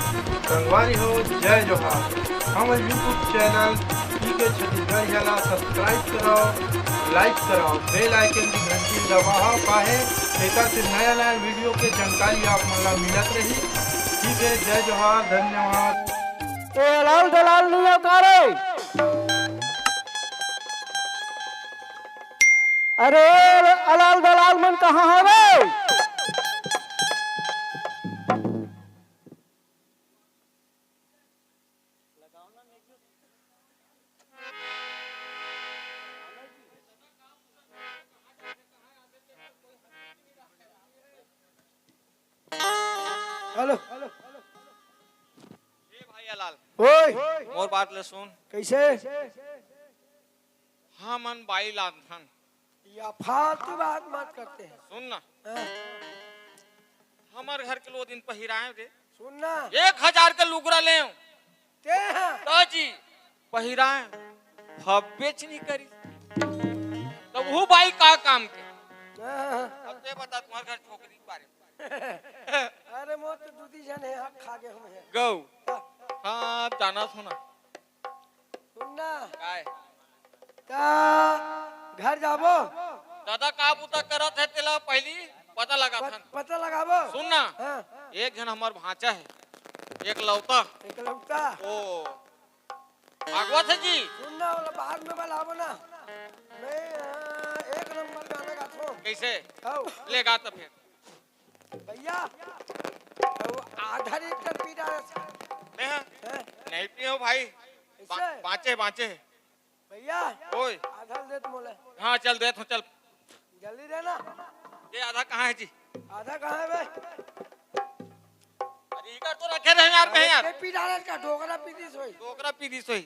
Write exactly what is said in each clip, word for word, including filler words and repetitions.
संगवारी हो, जय जोहार। हमर YouTube चैनल पीके छत्तीसगढ़िया ला subscribe करव, like करव, bell icon की घंटी दबावव, काहे एकर से नया नया वीडियो के जानकारी आप मन ला मिलत रही। ठीक है, जय जोहार, धन्यवाद। ए अलाल दलाल नइ हव का रे? अरे अलाल दलाल मन कहाँ हवे? हेलो। ए भाई लाल, ओए। मोर बात ले सुन। कैसे? हमन बाई लानथन। या फालतू बात मत करते हैं। सुन ना। हाँ। हमर घर के लो दिन पहिराए रे। सुन ना। एक हजार के लुगरा ले। ते हाँ। तो जी, पहिराए, फब्बेच नहीं करी। तब वो बाई का काम के? हाँ, हाँ। अब ते बता तुम्हारे घर छोकरी के बारे में। अरे, मोर तो दू दी झन हे, हक खा गे हूँ मैं। गौ। हाँ। हाँ, आप जाना सुना। सुन ना। काय? ता घर जाबो? दादा का बूता करत हे, तेला पहली पता लगा पत-, थन। पता लगाबो? सुन ना। हाँ। एक झन हमर भांचा हे, एक लौता। एक लौता। ओ, भागवत हे जी। सुन ना, ओला बाद में बलाबो ना। मैं, हाँ, एक नंबर गाना गाथो। कैसे? हौ। ले गा तो फिर। भैया, वो आधा लीटर पी डाले। मैं हाँ? हैं? नहीं पियो भाई। कैसे? बा-, बाँचे, बाँचे। भैया, ओए। आधा दे तो मोला। हाँ, चल देत हूँ, चल। जल्दी देना। ये आधा कहाँ है जी? आधा कहाँ है बे? अरे, इधर तो रखे रहे यार, मैं अरे, यार। के पी डाले का, डोकरा पी दी सोई। डोकरा पी दी सोई।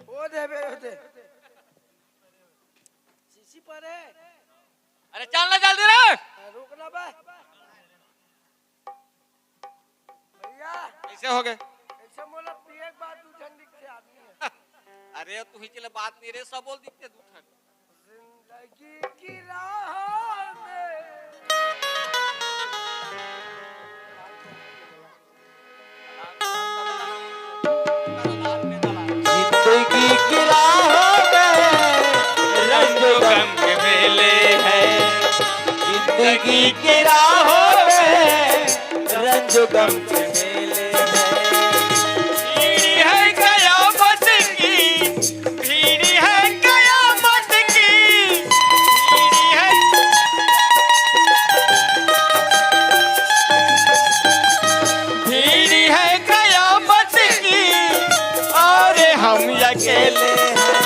वो दे बे, वो दे। शीशी पर है। अरे चल ना जल्दी रे। रुक ना बे। भैया। कैसे हो गए? ऐसे मोला पिए के बाद दू ठन दिखते आदमी है। अरे तू ही चले बात नहीं रे, सब बोल दिखते दू ठन। जिंदगी की राह में। जिंदगी की राहों में रंग गम के मेले हैं। जिंदगी की राहों में रंग गम के मेले हैं। भीड़ है कयामत की, भीड़ है कयामत की, भीड़ है, भीड़ है कयामत की, और हम अकेले हैं,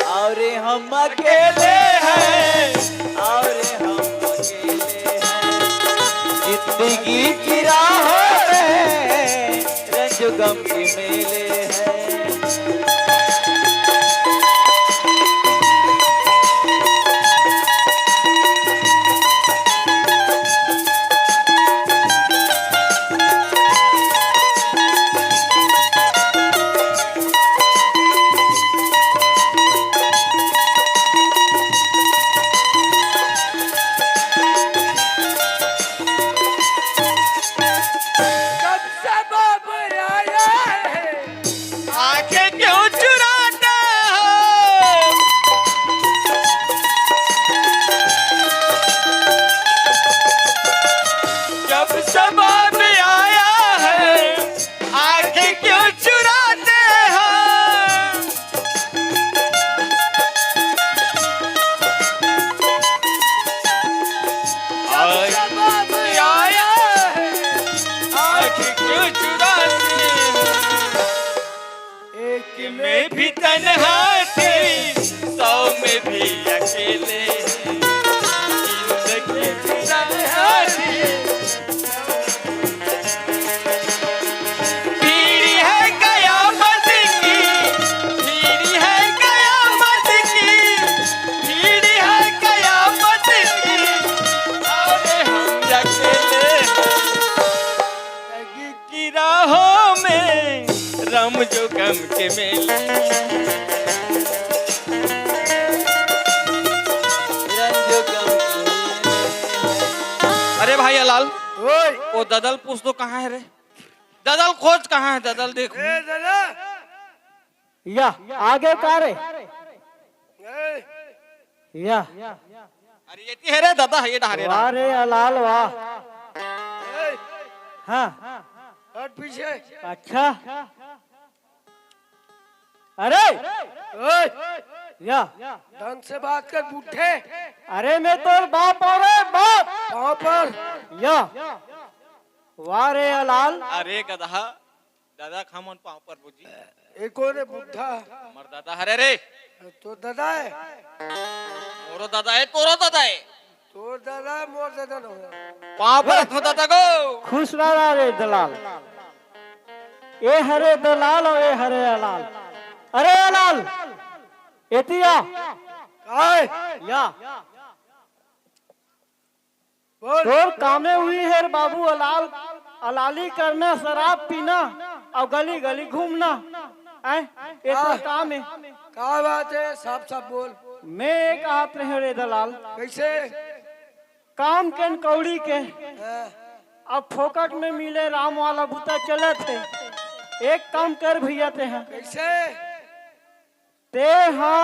और हम अकेले हैं, और हम अकेले हैं। जिंदगी की राहों में रंज गम के मेले हैं। कब से बाबू आया है, आंखें क्यों चुराता हो? जब से बाबू आया है, आंखें क्यों चुराते हो? आज जवाब आया है, आंख क्यों चुराते हो? एक में भी तन्हा थे, सौ में भी अकेले। जिंदगी भी तन्हा थी। भीड़ है कयामत की, भीड़ है कयामत की, भीड़ है कयामत की, और हम अकेले हैं। जिंदगी की राहों में रम जो गम के मेले। रम जो गम के मेले। अरे भाई लाल, ओए। ओ ददल पूछ तो कहाँ है रे? ददल खोज कहाँ है? ददल देखो। ए, ददा। या, आगे का रे? ए। या। अरे, ये ती है रे ददा, ये डहारे वाह रे अलाल, वाह। ए। हाँ। हट पीछे। अच्छा। अरे। ए। या। ढंग से बात कर, बूढ़े। अरे, मैं तोर बाप हूँ रे, बाप। पाँव पर। या। वाह रे अलाल। अरे गदहा, ददा खामन पाँव पर बुझी। ए कोन हे बुढ़ा? हमर ददा हरे रे। तो ददा हे? मोरो ददा हे, तोरो ददा हे। तोर ददा हे, मोर ददा न हो। पाँव पर रखो ददा को। खुश रहा रे दलाल। ए हरे दलाल अउ ए हरे अलाल। अरे अलाल, एती आ। काय? या। बोल। तोर कामे उही हे रे बाबू, अलाल, अलाली करना, शराब पीना अउ गली गली घूमना। हैं? ये तो आ, काम हे। का बात हे? साफ साफ बोल। मैं ये कहत रहेंव रे दलाल। कइसे? काम के न कौड़ी के। हाँ। अब फोकट में मिले राम वाला बूता चलत हे। एक काम कर भइया तेंहा। कइसे? तेंहा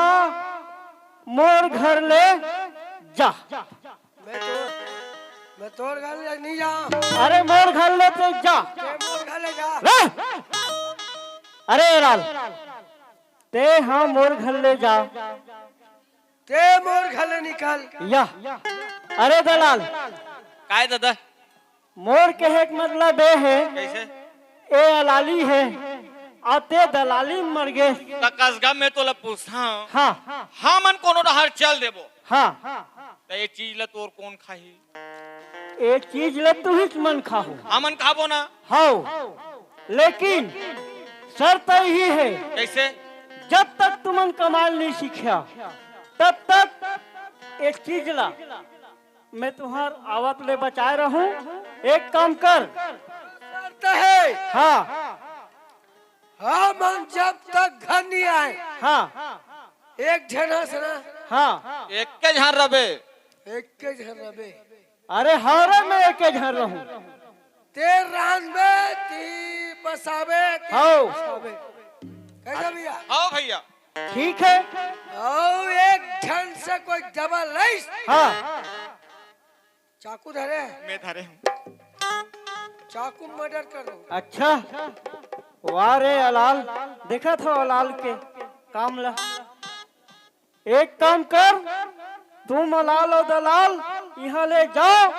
मोर घर ले जा। मैं तो, मैं तोर घर ले नइ जाँव। अरे मोर घर ले तें जा। तें मोर घर ले जा। रे! अरे लाल, तेंहा मोर घर ले जा। तें मोर घर ले निकल। या। अरे दलाल। काय ददा? मोर कहे के मतलब ए हे, कइसे? ए अलाली हे, अउ तें दलाली म मर गे। त कसगा में तोला पूछथंव। हाँ। हमन कोनो डहर चल देबो। हाँ। त ए चीज ल तोर कोन खाही? ए चीज ल तुहिच मन खाहू। हमन खाबो ना। हव। लेकिन शर्त इही हे। कइसे? जब तक तुमन कमाल नइ सीख्या, तब तक ए चीज ला मैं तुंहर आवत ले बचाए रहूं। एक काम कर। शर्त हे। हाँ। हमन जब तक घर नइ आएन। हाँ। एक झन हस ना। हाँ। एके झन रबे। एके झन रबे। अरे हव रे, मैं एके झन रहूं। तें रांधबे, तें पसाबे, तें हव। पसाबे। कइसे भइया? हव भइया। ठीक हे। अउ एक झन से कोई दबा लइस। हाँ। चाकू धरे? मैं धरे हंव। चाकू murder कर दूं। अच्छा। वाह रे अलाल, देखत हव अलाल के काम ला। एक काम कर, तुम अलाल अउ दलाल इहां ले जाव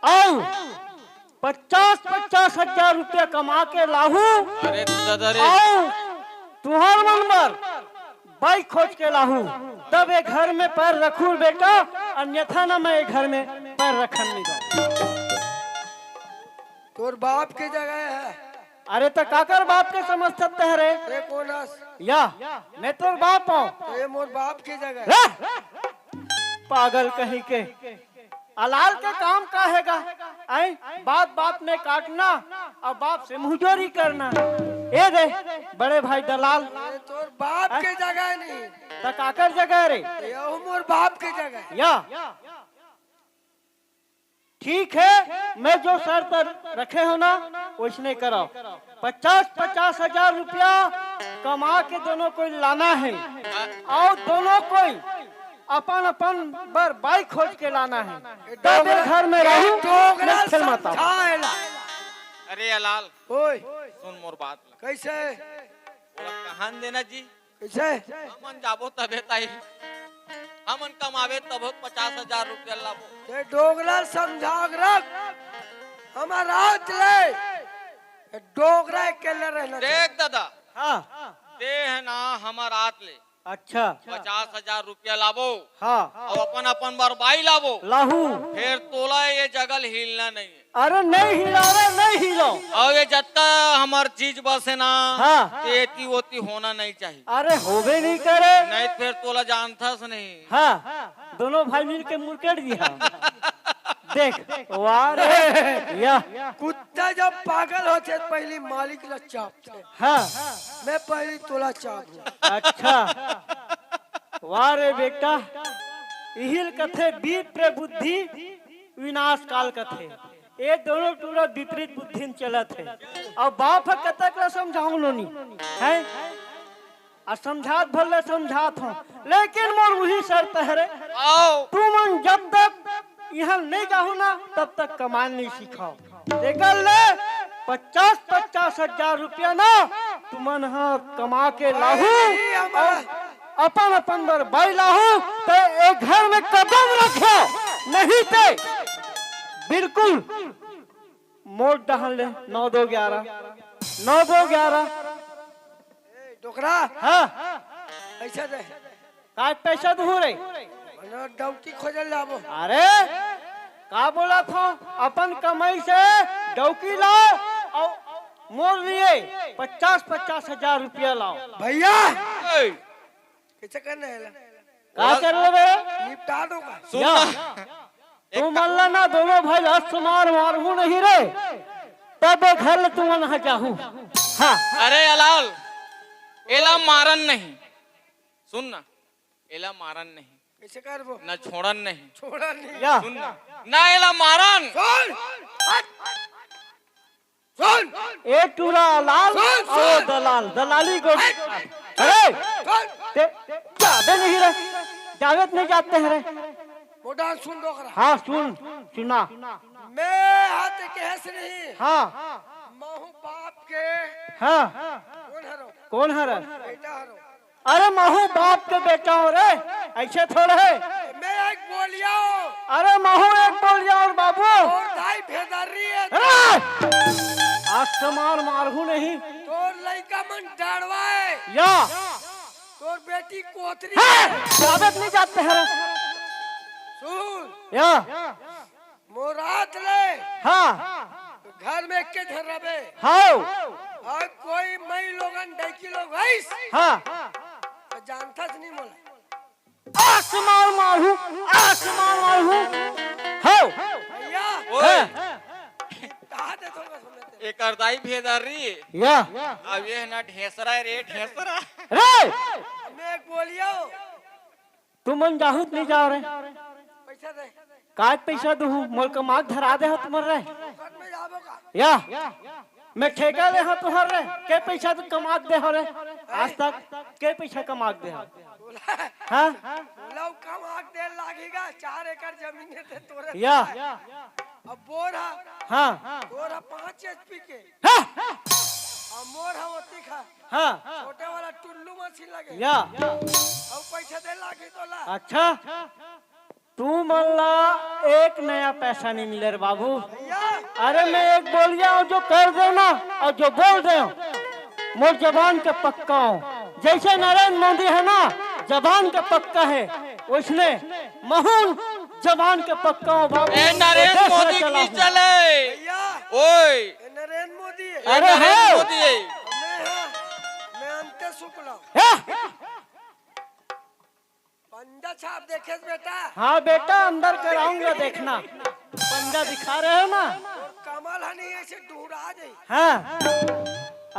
अउ पचास पचास हजार रुपया कमा के लाहू। अरे ददा रे। अउ तुंहर मन बर बाई खोज के लाहू, तब ए घर में पैर रखहू बेटा, अन्यथा ना मैं ए घर में पैर रखन नइ दंव। तोर बाप के जगह हे। अरे त काकर बाप के समझथस तें रे? तें कोन हस? या, मैं तोर बाप हंव। त ए मोर बाप के जगह हे। रे! पागल कहीं के। अलाल के काम का हे गा? आय, बात बात में काटना अउ बाप से मुंहजोरी करना। ए दे, बड़े भाई दलाल। ए तोर बाप के जगह नइ। त काकर जगह रे? ए मोर बाप के जगह। या। ठीक हे, मैं जो शर्त रखे हंव ना, वइसने करव। पचास पचास हजार रुपया कमा के दोनों कोई लाना हे, अउ दोनों कोई अपन अपन बर बाई खोज के लाना हे। तब ए घर में रहहू, नइ खेल मत आव। अरे अलाल, ओए। सुन मोर बात ला। कइसे? ओला कहान देना जी। कइसे? हमन जाबो तभे त आही। हमन कमाबे तभो पचास हजार रुपया लाबो। तें डोकरा ल समझा के रख। हमर राज ले। डोकरा अकेल्ला रहना चाही। देख ददा। हाँ। तें हे ना हमर राज ले। अच्छा। पचास हजार रुपया लाबो। हाँ। अउ अपन अपन बर बाई लाबो। लाहू। फेर तोला ए जगह ले हिलना नइ हे। अरे नइ हिलंव रे, नइ हिलंव। अउ ए जतका हमर चीज बस हे ना, हाँ। एती ओती होना नइ चाही। अरे होबे नइ करे। नइ त फेर तोला जानथस नहीं। हाँ, दोनों भाई मिल के मुरकेट दिहा। देख, वाह रे, या। कुत्ता जब पागल होथे त पहिली मालिक ला चापथे। हाँ। मैं पहिली तोला चाप दूं। अच्छा। वाह रे बेटा, इही ल कथे विप्र बुद्धि विनाश काल कथे। ए दोनों टूरा विपरीत बुद्धि म चलत हे। अउ बाप ह कतक ल समझाहूं नोनी, हैं? अउ समझात भर ले समझात हों, लेकिन मोर उही शर्त हरे, आओ। तुमन जब तक इहां नइ जाहू ना, तब तक कमाए नइ सीखव। तेकर ले पचास पचास हजार रुपया ना तुमन ह कमा के लाहू, अउ अपन अपन बर बाई लाहू, त ए घर में कदम रखे, नहीं ते बिल्कुल मोर डहन ले नौ दो ग्यारह, नौ दो ग्यारह। ए, डोकरा। हाँ। पैसा दे। का पैसा दूहूं रे? मने डौकी खोजे ल जाबो। अरे, का बोलत हो? अपन कमाई से डौकी लाव अउ मोर लिए पचास पचास हजार रुपया लाव। भैया। ए। कइसे करना हे ला? का कर लेबे रे? निपटा दो का? सुन या। ना। तुमन ला ना दोनों भाई ल मार मारहूं नहीं रे, तब ए घर ले तुमन ह जाहू। हाँ। अरे अलाल, एला मारन नहीं। सुन ना, एला मारन नहीं। कइसे करबो? ना छोड़न नहीं। छोड़न नहीं। या। सुन ना, ना एला मारन। सुन। सुन। ए टूरा लाल, सुन, अउ सुन। दलाल, दलाली को। हट। अरे, सुन। ते जाबे नहीं रे, जाबे त नहीं जाते हैं रे। मोटा सुन डोकरा। हाँ, सुन, सुना। मैं हाथ केहेस नहीं। हाँ। महू बाप के। हाँ। कोन हरो? कोन हरो? बेटा हरो। अरे महू बाप के बेटा हों रे, अइसे थोड़े हे। मैं एक बोलिया हों। अरे महू एक बोलिया हों बाबू। तोर दाई भेदर्री हे। अरे! आज त मार मारहूं नहीं। तोर लइका मन डाड़वा हे। या। तोर बेटी कोतरी हे। जाबे त नहीं जाते हैं रे। सुन। या। मोर हाथ ले। हाँ। घर में एके झन रबे। हाँ। अउ कोई मई लोगन डैकी लोग हइस। हाँ। त जानथस नहीं मोला। आसमान मारहूं, आसमान मारहूं। हाँ। भैया। ओए। हाँ। कहा दे थोड़ा समय ते। एकर दाई भेदर्री। या। अब ये ना ढेसरा रे, ढेसरा। रे। मैं एक बोलियो। तुमन जाहू त नहीं जाव रे। पैसा दे। का पैसा दूहूं? मोर कमा के धरा दे हो तुमन रे। फोकट में जाबो का? या, मैं ठेका ले हो तुहर रे। के पैसा तू कमा के दे हो रे? आज तक के पैसा कमा के दे हो? बोला। हाँ? बोला, उ कमा के दे लागेगा, चार एकड़ जमीन हे ते तोरे या। पास। अब बोर हा। हाँ। बोर हा पाँच एचपी के। हाँ। अब मोर हा ओती खा। हाँ। छोटे वाला टुल्लू मशीन लगे। या। अउ पैसा दे लागी तोला। अच्छा, तुमन ला एक नया पैसा नहीं मिले रे बाबू। भैया। अरे मैं एक बोलिया हों जो कर देंव ना, अउ जो बोल देंव, मोर जबान के पक्का हों। जइसे नरेंद्र मोदी हे ना, जबान के पक्का हे, वइसने महू जबान के पक्का हों बाबू। ए नरेंद्र मोदी की चले। भैया। ओए। ए नरेंद्र मोदी हे। अरे नरेंद्र हो। मोदी हे। मैं, हाँ, मैं अंते शुक्ला। हे! पंजा छाप देखेस बेटा। हाँ बेटा, अंदर कराऊंगा, देखना। पंजा दिखा रहे हो ना? कमर हा नहीं, अइसे डुहरा जाही। हाँ।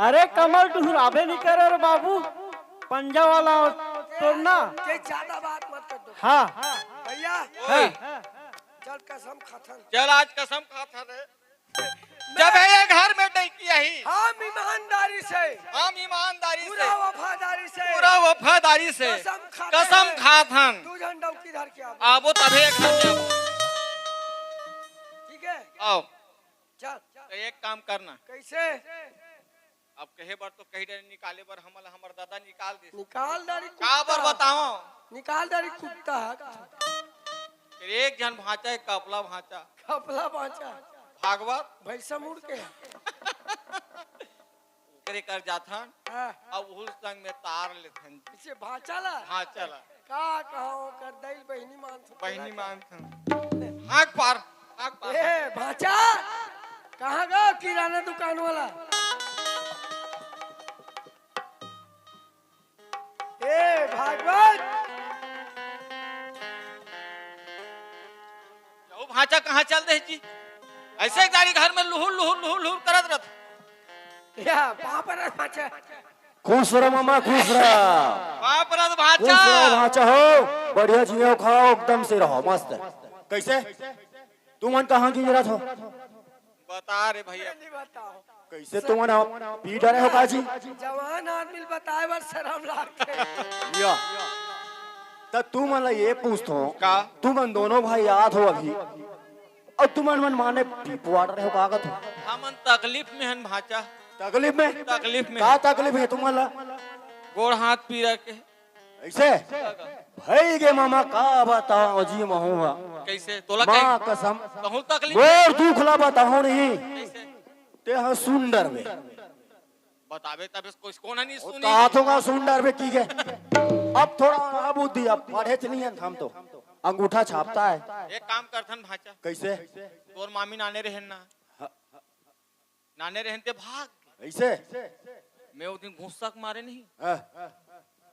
अरे कमर डुहराबे नहीं करे रे बाबू, पंजा वाला तोर ना। ये ज्यादा बात मत कर दो। हाँ। भैया। हाँ। चल कसम खाथन। चल आज कसम खाथन रे। जब ये घर में डैकी आही। हम ईमानदारी से। हम ईमानदारी से। पूरा वफादारी से। पूरा वफादारी से। कसम खाते कसम हैं। खात हन। दू झन डौकी धर के आबो। आबो तभे घर में आबो। ठीक है? आओ। चल। तो एक काम करना। कइसे? अब कहे बर तो कही डरे निकाले बर हमला हमर दादा निकाल दे। निकाल डारी का बर कुत्ता। बताओ? निकाल डारी कुत्ता। फिर एक झन भांचा हे, कपला भांचा। कपला भांचा। भागवत। भैंसा मुड़ के। ओकरे कर जाथन। हाँ। अब उहू संग में तार लेथन। इसे भांचा ला? भांचा ला। का कहो, कर दई बहिनी मानथन। बहिनी मानथन। हाँक पार, हाँक पार। ए, भांचा, कहाँ गो किराना दुकान वाला? ए, भागवत। ओ भांचा कहाँ चल दे जी? अइसे एक दारी घर में लुहुर, लुहुर, लुहुर, लुहुर करत रहत। या, पाँव परत भांचा। खुश रहो मामा, खुश रहो। पाँव परत भांचा। खुश रहो भांचा हो, बढ़िया जियो खाओ, एकदम से रहो, मस्त। कइसे? तुमन कहाँ गिंजरत हो? बता रे भैया। नहीं बताओ। कइसे तुमन ह पी डरे हो का जी? जवान आदमी ल बताए बर शरम लागथे। या। त तुमन ला ये पूछथों, का? तुमन दोनों भाई आत हो अभी, अउ तुमन मन माने पीपवा डरे हो का कथों? हमन तकलीफ में हन भांचा। तकलीफ में? तकलीफ में। का तकलीफ हे तुमन ला? गोड़ हाथ पीरा के। अइसे? भई गे मामा, का बतावं जी महूं हा। कइसे? तोला माँ कहीं कसम। कहूँ तकलीफ? मोर दुख ला बतावं नहीं। कइसे? तें ह सुन डरबे। बताबे तब इसको, इसको ना नहीं ओ, सुनी। कहा तो का सुन डरबे की गे। अब थोड़ा आ बुद्धि, अब पढ़े च नहीं हन हम तो। अंगूठा छापता है। एक काम करथन भांचा। कइसे? तोर मामी नाने रहेन ना। हाँ। नाने रहेन ते भाग। कइसे? मैं ओ दिन घुस्सा के मारे नहीं। हाँ।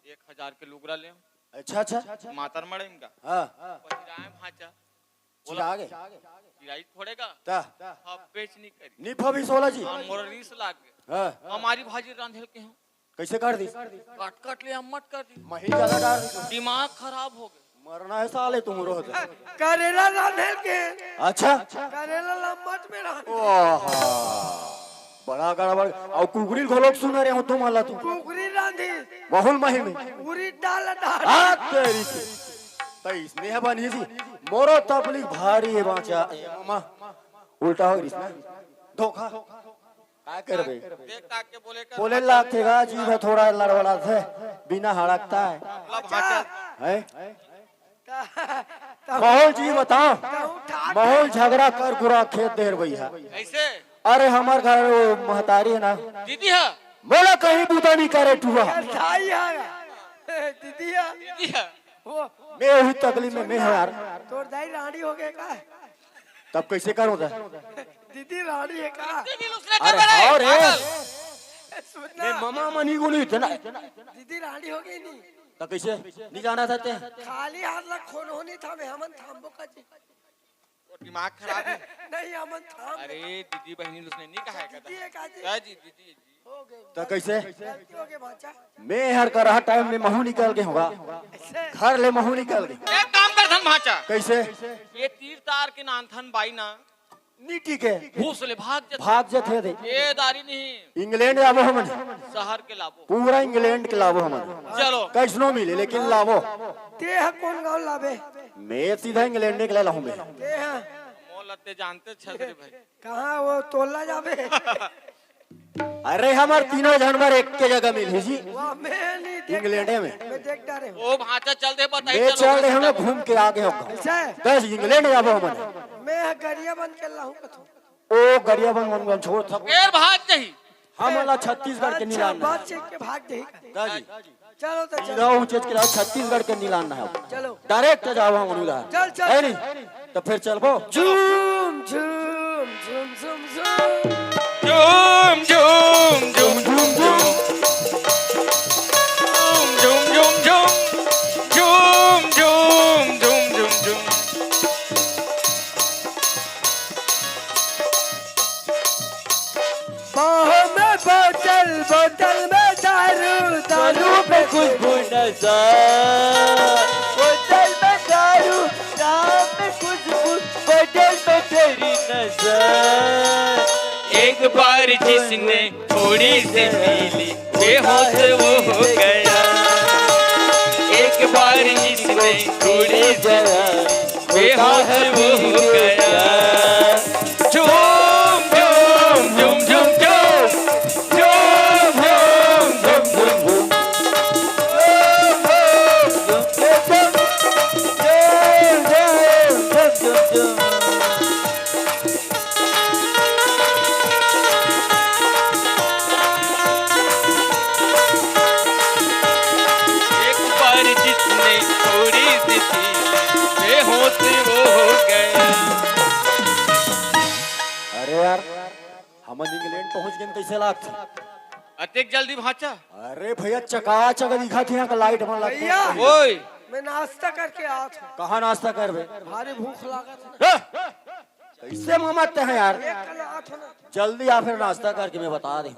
एक हजार के लुगरा ले। अच्छा, अच्छा। मातर मड़े इनका। हाँ। पहिराए भांचा। चिरा गे? चिराई थोड़े का? ता। हब्बे च नहीं करी। नहीं फबी सोला जी। हाँ, मोर रीस लाग गे। हाँ। हमारी भाजी रांधेल के हूँ। कइसे कर दिस? कट कट ले अम्मट कर दी। मही ज्यादा डार दिस। दिमाग खराब हो गे। मरना हे साले तुम रोज। करेला रांधेल के। अच्छा। करेला लम्मट में रांध। ओहा। बड़ा गड़बड़। अउ कुकरी घलोक सुन रहे हो तुमन ला तू। कुकरी रांधी। बहुल मही में। पूरी डाल डाल। हाथ तेरी की। त इसने है बनी जी। मोरो तकलीफ भारी हे भांचा। ए मामा। उल्टा हो गइस ना। धोखा। का करबे? देख ताक के बोले कर। बोले लागथे गा, जीभ ह थोड़ा लड़बड़ाथे, बिना हड़कता है। मतलब भांचा। हैं? त-, त-, महूं ल जी बतावं, त उठा के महूं ल झगड़ा कर गुरा खेत देर भैया। कइसे? अरे हमर घर वो महतारी हे ना, दीदी हा? मोला कहीं बूता नहीं करे टूहा। यार, दाई हा। दीदी हा। दीदी हा? वो मैं वही तकलीफ में मैं हूँ यार। तोर दाई रांडी हो गे का? तब कइसे करूँ त? दीदी रांडी हे का? दीदी लुसरे अरे कर बड़े, हाँ रे। पागल। सुन ना। मैं ममा मनी को नहीं थे ना। दीदी रांडी हो गे नहीं। त कइसे? नहीं जाना था ते? खाली हाथ ला खोनो नहीं थामे, हमन थामबो का जी। वो दिमाग खराब हे। नहीं, हमन थाम अरे दीदी बहिनी लुसरे नहीं कहा हे दीदी का? हे का जी? का जी, दीदी जी। हो गे। त कइसे? गलती हो गे भांचा। मैं हर करहा टाइम में महूं निकल गे हूँ गा। अइसे? घर ले महूं निकल गे। एक काम करथन भांचा। कइसे? ये तीर तार के नानथन बाई ना। नीटी के। भूस ले भाग जथे। भाग जथे दे। ये दारी नहीं। इंग्लैंड लाबो हमन। शहर के लाबो। पूरा इंग्लैंड के लाबो हमन। चलो। कइसनो मिले लेकिन लाबो। ते ह कोन गांव लाबे? मैं सीधा इंग्लैंड के लाहूं मैं। ते ह। मोला ते जानते छस रे भाई। कहाँ वो तोला जाबे? अरे हमर तीनों झन बर एक के जगह मिलही जी। वाह, मैं नहीं देख इंग्लैंड में। मैं देख डारे हूँ। ओ भांचा चल दे बताई ले चलो। चल रहे हम घूम के आ गए हम। अइसे? बस इंग्लैंड जाबो हमन। मैं ह गरियाबंद के लाहूं कथों। ओ गरियाबंद मन छोड़ थक। फेर भाग जही। हमन ला छत्तीसगढ़ के अच्छा, निलान बात है। चीख के भाग जही। का जी? चलो तो चलो। सीधा ऊंचे के ला छत्तीसगढ़ के निलान है। चलो। डायरेक्ट जावा उनका। चल, चल। है नहीं? तो फिर चलबो। झूम, झूम, झूम, झूम, झूम। झूम, झूम, झूम, झूम। झूम, झूम, झूम, झूम। झूम, झूम, झूम, झूम, झूम। बाहों में बोतल, बोतल में दारू, दारू पे खुशबू नशा। बोतल में दारू, दारू पे खुशबू, बोतल में तेरी नजर। एक बार जिसने थोड़ी सी पी ली, बेहोश वो हो गया। एक बार जिसने थोड़ी सी बेहोश वो हो गया। झूम, झूम, झूम, झूम, झूम। झूम, झूम, झूम, झूम, झूम। एक बार जिसने थोड़ी सी थी बेहोश वो हो गया। अरे यार, हमन इंग्लैंड पहुंच गेन, कइसे लागथे? अतेक जल्दी भांचा? अरे भैया, चकाचक दिखत हे यहाँ का लाइट मन लगथे। भैया, ओए। मैं नाश्ता करके आत हूँ। कहाँ नाश्ता करबे? भारी भूख लागत हे। ए! कइसे ममत हे यार? एक कल आत हूँ ना। जल्दी आ, फिर नाश्ता करके मैं बता दे।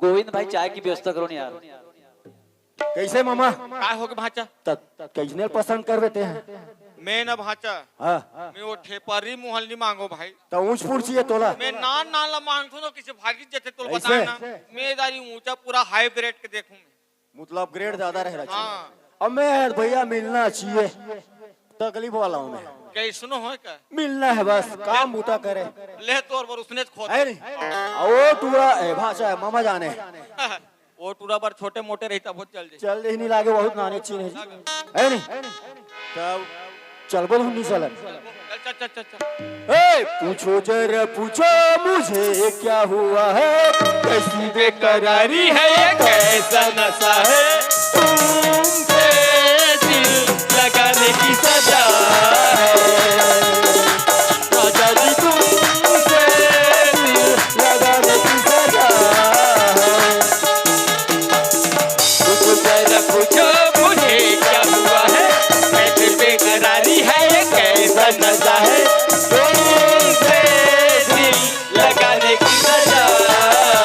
गोविंद भाई, चाय की व्यवस्था करो ना यार। कइसे मामा? का होगे भांचा? त-, कइसने पसंद करबे ते हैं? मैं न भांचा, हाँ। मैं वो ठेपरी मुहल नहीं मांगो भाई। तो ऊंच पुर चाहिए तोला? मैं नान नान ला मांगथो ना, किसे भागी जथे तोला ऐसे? बता ना। मैं दारी ऊंचा पूरा हाइब्रिड के देखूं मैं। मतलब ग्रेड ज्यादा रह रहा चाहिए। हाँ। अब मैं यार भैया मिलना चाहिए, तकलीफ वाला हूँ मैं। कैसनो होय का? मिलना है बस, काम बूता करे। ले तोर बर उसने खोद। है नहीं? आ, वो टूरा, ए, भाषा है, मामा जाने। वो टूरा बर छोटे मोटे रहता, बहुत चल दे। चल दे ही नहीं लागे, बहुत नाने चीन है जी। है नहीं? तब चल बोल, हम नहीं चलन। चल, चल, चल, चल, चल। ए, पूछो जरा पूछो मुझे क्या हुआ है, कैसी बेकरारी है ये, कैसा नशा है, तुमसे दिल लगाने की सजा है। राजा जी तुमसे दिल लगाने की सजा है। पूछो जरा पूछो मुझे क्या हुआ है, कैसी बेकरारी है ये, कैसा नशा है, तुमसे दिल लगाने की सजा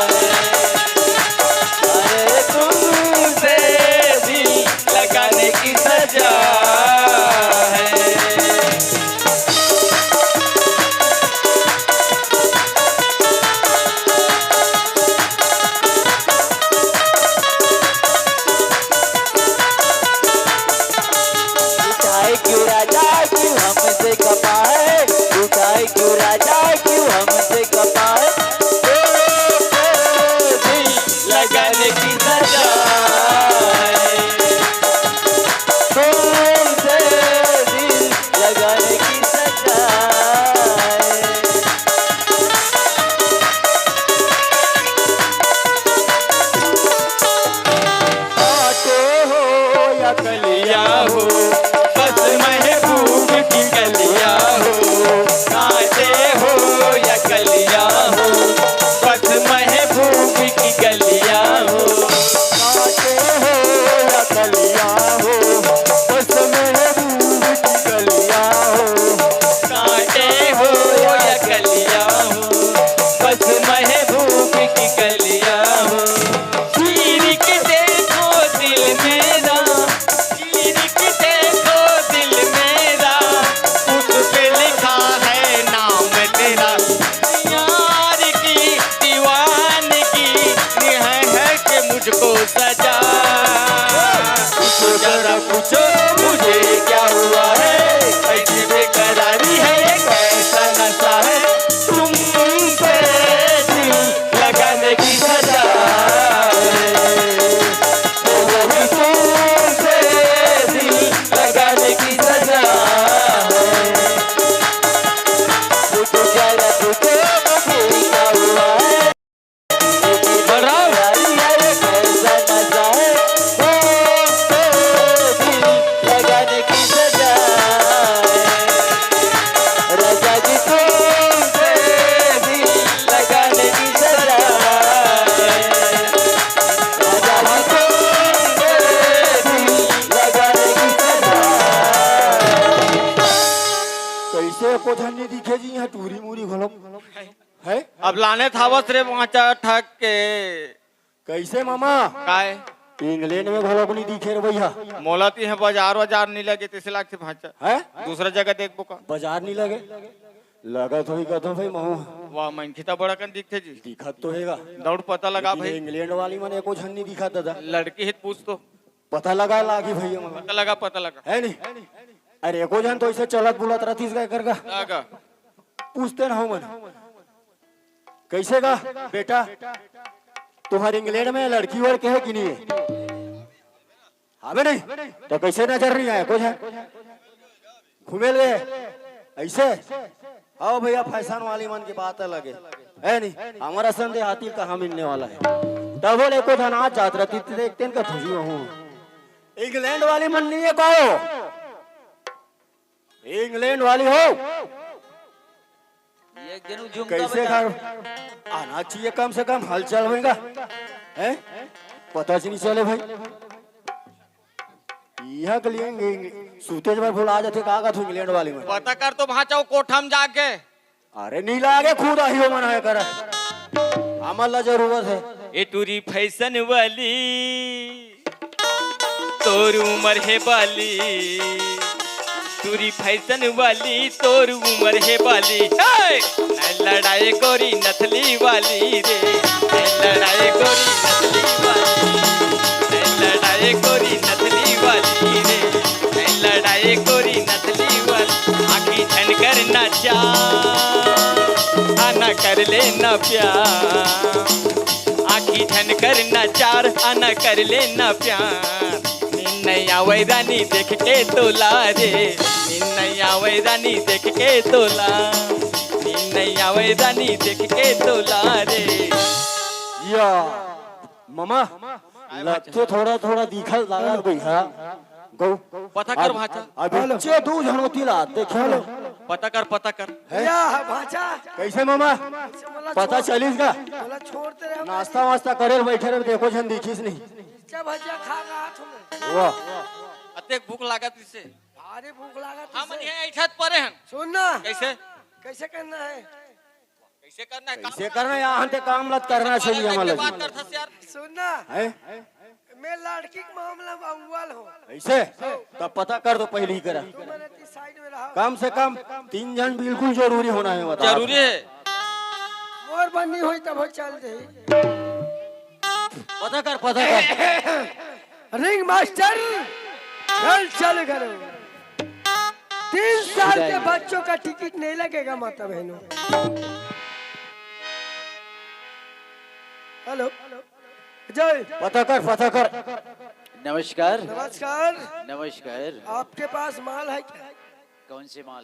है। अरे तुमसे दिल लगाने की सजा है। लुटाए क्यों राजा क्यों हमसे खपा है, लुटाए क्यों राजा क्यों हमसे खपा है। तुमसे दिल लगाने की सजा है, तुमसे दिल लगाने की सजा है। कांटे हो या कलिया हो, बस महबूब की कलिया हो। कांटे हो या कलिया हो, बस महबूब की कलिया हो। कांटे हो या कलिया हो, बस महबूब की कलिया हो। कांटे हो या कलिया हो, बस महबूब की कलिया हो। चीर के देखो दिल मेरा, चीर के देखो दिल मेरा, उस पे लिखा है नाम तेरा। यार की दीवानगी है, है कि मुझको सजा। पूछो जरा पूछो मुझे क्या हुआ है, कैसी बेकरारी है, कैसा नशा है, तुमसे दिल लगाने की सजा है। वो भी तुमसे दिल लगाने की सजा है। पूछो जरा पूछो मुझे क्या हुआ है। बलराम। कैसे एको झन नहीं दिखे जी यहाँ टूरी मूरी घलो। है? अब लाने थावस रे वाचा ठक के। कैसे मामा? काय? इंग्लैंड में घलो नहीं दिखे रे भैया। मोला तो यहाँ बाजार वाजार नहीं लगे, तैसे लागथे भांचा। है? दूसरा जगह देखबो का? बाजार नहीं लगे? लगत होही कथो भाई महू। वाह, मनखे त बड़ा कन दिखथे जी। दिखत तो हेगा। दौड़ पता लगा लेकिन भाई। इंग्लैंड वाली मन एको झन नहीं दिखत दादा। लड़की हे त पूछ तो। पता लगा लागी भैया मन। पता लगा, पता लगा। है नहीं? अरे एको झन तो ऐसे चलत बुलत रहतीस का एकर का? लगा। पूछते ना हो मन। कैसे गा बेटा, तुम्हारे इंग्लैंड में लड़की वड़की है कि नहीं है? हाँ बे नहीं, तो कैसे नजर नहीं आया कुछ है? घूमे ले ऐसे। आओ भैया, फैशन वाली मन की बात अलग है, है नहीं? हमारा संदेह हाथी कहाँ मिलने वाला है? तब बोले को धन आज जात रहती थी, देखते इनका खुशी हूँ। इंग्लैंड वाली मन नहीं है कहो, इंग्लैंड वाली हो। ये गेनू झुमका कैसे बेटा। घर आना चाहिए, कम से कम हलचल होएगा, हैं? पता च नहीं चले भाई। यहाँ के लिए इंग-, इंग-, सूते जब भुला जाते, कहा का तू इंग्लैंड वाली में? पता कर तो भांचा वो कोठा में जाके। अरे नीला आगे खुद आही हो मना है कर। हमर ला जरूरत है। ए टूरी फैशन वाली, तोर उमर हे बाली। टूरी फैशन वाली तोर उमर हे बाली। हे! नहीं लड़ाए गोरी नथली वाली रे, नहीं लड़ाए गोरी नथली वाली, नहीं लड़ाए गोरी नथली वाली रे, नहीं लड़ाए गोरी नथली वाली। आँखी झन कर ना चार, आ ना कर लेना प्यार। आँखी झन कर ना चार, आ ना कर लेना प्यार। नींद नहीं आवे रानी देख के तोला रे, नींद नहीं आवे रानी देख के तोला, नींद नहीं आवे रानी देख के तोला रे। या मामा, लत्थे थोड़ा थोड़ा दिखल लागल भैया। गौ पता कर भांचा। अभी चे दू झन होती ला देखे लो। पता कर, पता कर। है? या भांचा। कैसे मामा? पता चलिस का? बोला छोड़ते रहे। नाश्ता वास्ता करे बैठे रहे, देखो झन दिखिस नहीं। क्या भजिया खा रहा तुम? वाह। अतेक भूख लागत इसे। भारी भूख लागत हम इसे। ये ऐठत परे हन। सुन ना। कैसे? कैसे करना है? कैसे करना है काम? कैसे करना है? यहाँ ते काम लत करना चाहिए हमारे बात लिए। करता से यार। सुन ना। है? मैं लड़की के मामला में अव्वल हूँ। ऐसे? तब पता कर दो पहले ही करा। तू मेरे ती साइड में रहा। कम से कम तीन झन बिल्कुल जरूरी होना है, बता। जरूरी है। मोर बन्नी हुई तब हो चल दे। पता कर, पता कर। रिंग मास्टर, चल चालू करो। तीन साल के बच्चों का टिकट नहीं लगेगा माता बहनों। हेलो, जय। पता कर, पता कर। नमस्कार। नमस्कार। नमस्कार। आपके पास माल है क्या? कौन से माल?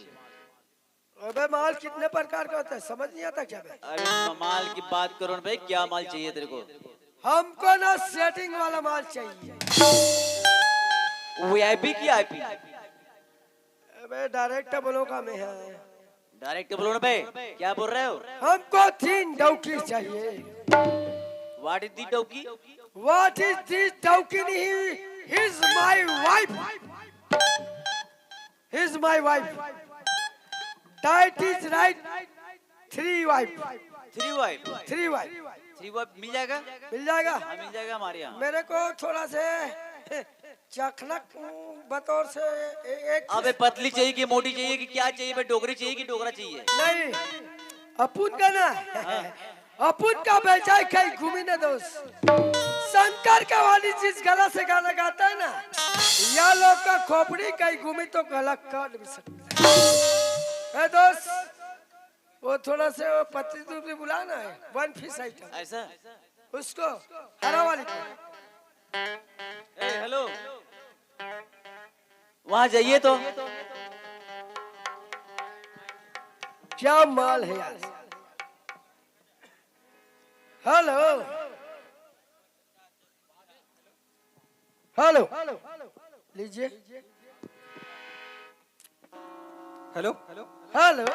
अबे, माल कितने प्रकार का होता है, समझ नहीं आता क्या बे? अरे माल की बात करो ना भाई, क्या माल चाहिए तेरे को? हमको ना सेटिंग वाला माल चाहिए। वीआईपी की आईपी? अबे, डायरेक्ट बोलो का में है। डायरेक्ट बोलो ना भाई, क्या बोल रहे हो? हमको तीन डौकी चाहिए। What is the डौकी? What is this डौकी नहीं? He's my wife. He's my wife. That is right. Three wife. Three wife. Three wife. Three wife मिल जाएगा? मिल जाएगा? हाँ, मिल जाएगा हमारे यहाँ। मेरे को थोड़ा से चखना बतौर से ए- एक अबे पतली चाहिए कि मोटी चाहिए कि क्या चाहिए? भाई डोकरी चाहिए कि डोकरा चाहिए? नहीं, अपुन का ना, अपुन का बेचाए कहीं घूमी ना दोस्त। शंकर का वाली चीज गला से गाना गाता है ना, या लोग का खोपड़ी कहीं घूमी तो गला काट भी सकता है। ए दोस्त, वो थोड़ा से वो पतली दुबली बुला ना है, वन पीस आइटम। ऐसा? उसको हरा वाली को। ए, हेलो, वहां जाइए तो। क्या माल है यार। हेलो, हेलो, लीजिए। Hello. Hello.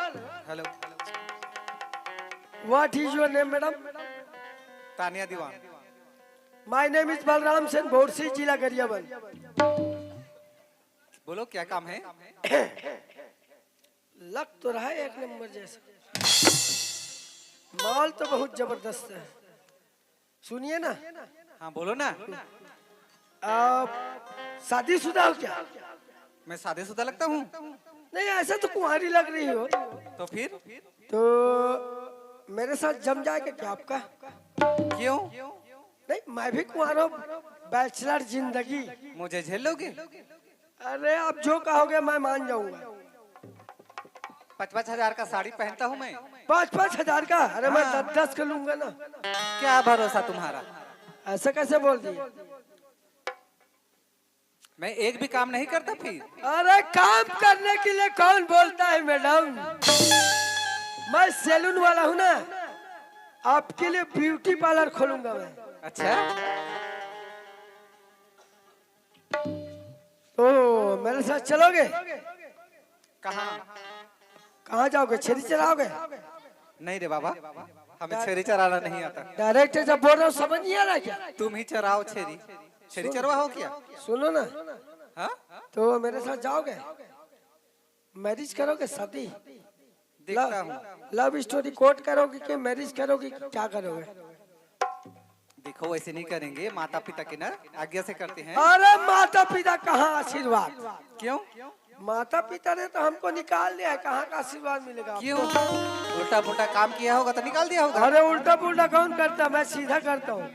Hello. What is your name, madam? Tania Diwan. My name is Balram Sen, Borsi, जिला गरियाबंद। बोलो, क्या काम है? लग तो रहा है एक नंबर जैसा, माल तो बहुत जबरदस्त है। सुनिए ना, हाँ, बोलो ना। आप शादीशुदा हो क्या? मैं शादीशुदा लगता हूँ? नहीं, ऐसा तो कुंवारी लग रही हो। तो फिर? तो मेरे साथ जम जाएगा क्या आपका? क्यों? नहीं, मैं भी कुंवारा हूँ, बैचलर जिंदगी। मुझे झेल लोगे? अरे, आप जो कहोगे मैं मान जाऊंगा। पाँच पाँच हजार का साड़ी पहनता हूँ मैं। पाँच पाँच हजार का? अरे, मैं हाँ। दस दस का लूंगा ना। क्या भरोसा तुम्हारा? ऐसा कैसे बोल दिए? मैं एक भी काम नहीं करता फिर? अरे, काम करने के लिए कौन बोलता है मैडम? मैं सैलून वाला हूँ ना, आपके लिए ब्यूटी पार्लर खोलूंगा मैं। अच्छा। तो मेरे साथ चलोगे? कहाँ? कहाँ जाओगे? छेरी चराओगे? नहीं रे बाबा, हमें छेरी चराना नहीं आता। डायरेक्ट जब बोल रहा हूँ, समझ नहीं आ रहा क्या? तुम ही चराओ छेरी। छेरी चरवाओ क्या? सुनो ना, हाँ, तो मेरे साथ जाओगे? मैरिज करोगे? शादी? देखता हूँ। लव स्टोरी कोट करोगे कि मैरिज करोगे कि क्या करोगे? देखो, वैसे नहीं करेंगे, माता पिता के ना आज्ञा से करते हैं। अरे, माता पिता कहाँ आशीर्वाद? क्यों? माता पिता ने तो हमको निकाल दिया है, कहाँ का आशीर्वाद मिलेगा आपको? क्यों? उल्टा पुल्टा काम किया होगा तो निकाल दिया होगा। अरे, उल्टा पुल्टा कौन करता, मैं सीधा करता हूँ।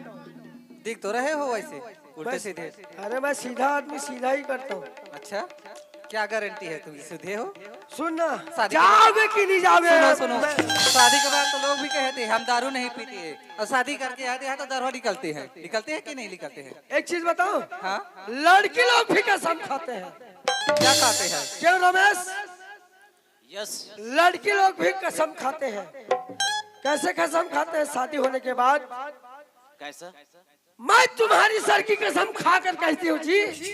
दिख तो रहे हो वैसे उल्टे मैं, सीधे। अरे, मैं सीधा आदमी सीधा ही करता हूँ। अच्छा, क्या गारंटी है तुम सीधे हो? सुन ना, शादी के जाओगे कि नहीं जाओगे? सुनो, सुनो। मैं शादी के बाद तो लोग भी कहते हैं हम दारू नहीं पीते हैं, और शादी करके आते हैं तो दारू निकलते हैं। निकलते हैं कि नहीं निकलते हैं? एक चीज बताओ। हाँ। लड़की लोग भी कसम खाते हैं। क्या खाते हैं? क्यों रमेश? यस। लड़की लोग भी कसम खाते हैं। कैसे कसम खाते हैं शादी होने के बाद? कैसा? मैं तुम्हारी सर की कसम खाकर कहती हूँ जी,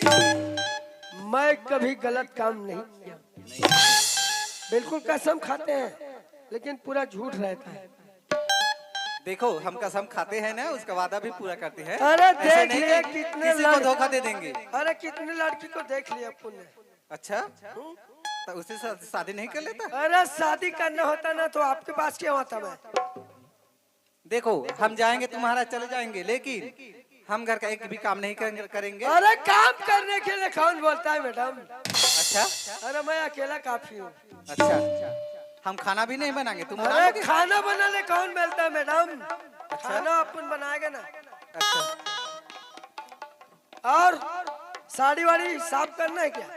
मैं कभी गलत काम नहीं किया। बिल्कुल कसम खाते हैं, लेकिन पूरा झूठ रहता है। देखो, हम कसम खाते हैं ना, उसका वादा भी पूरा करते हैं। अरे ऐसे देख नहीं लिए कि कितने किसी को लड़- धोखा दे देंगे। अरे कितने लड़की को देख लिया अपन ने। अच्छा, तो उससे शा- शादी नहीं कर लेता? अरे शादी करना होता ना तो आपके पास क्यों आता मैं? देखो, हम जाएंगे तुम्हारा, चले जाएंगे, लेकिन हम घर का एक भी काम नहीं करेंगे, करेंगे। अरे काम करने के लिए कौन बोलता है मैडम? अच्छा। अरे मैं अकेला काफी हूँ। अच्छा, हम खाना भी नहीं बनाएंगे, तुम अरे बनाओगे? खाना बनाने कौन मिलता है मैडम? अच्छा। खाना अपन बनाएगा ना। अच्छा। और साड़ी वाड़ी साफ करना है क्या?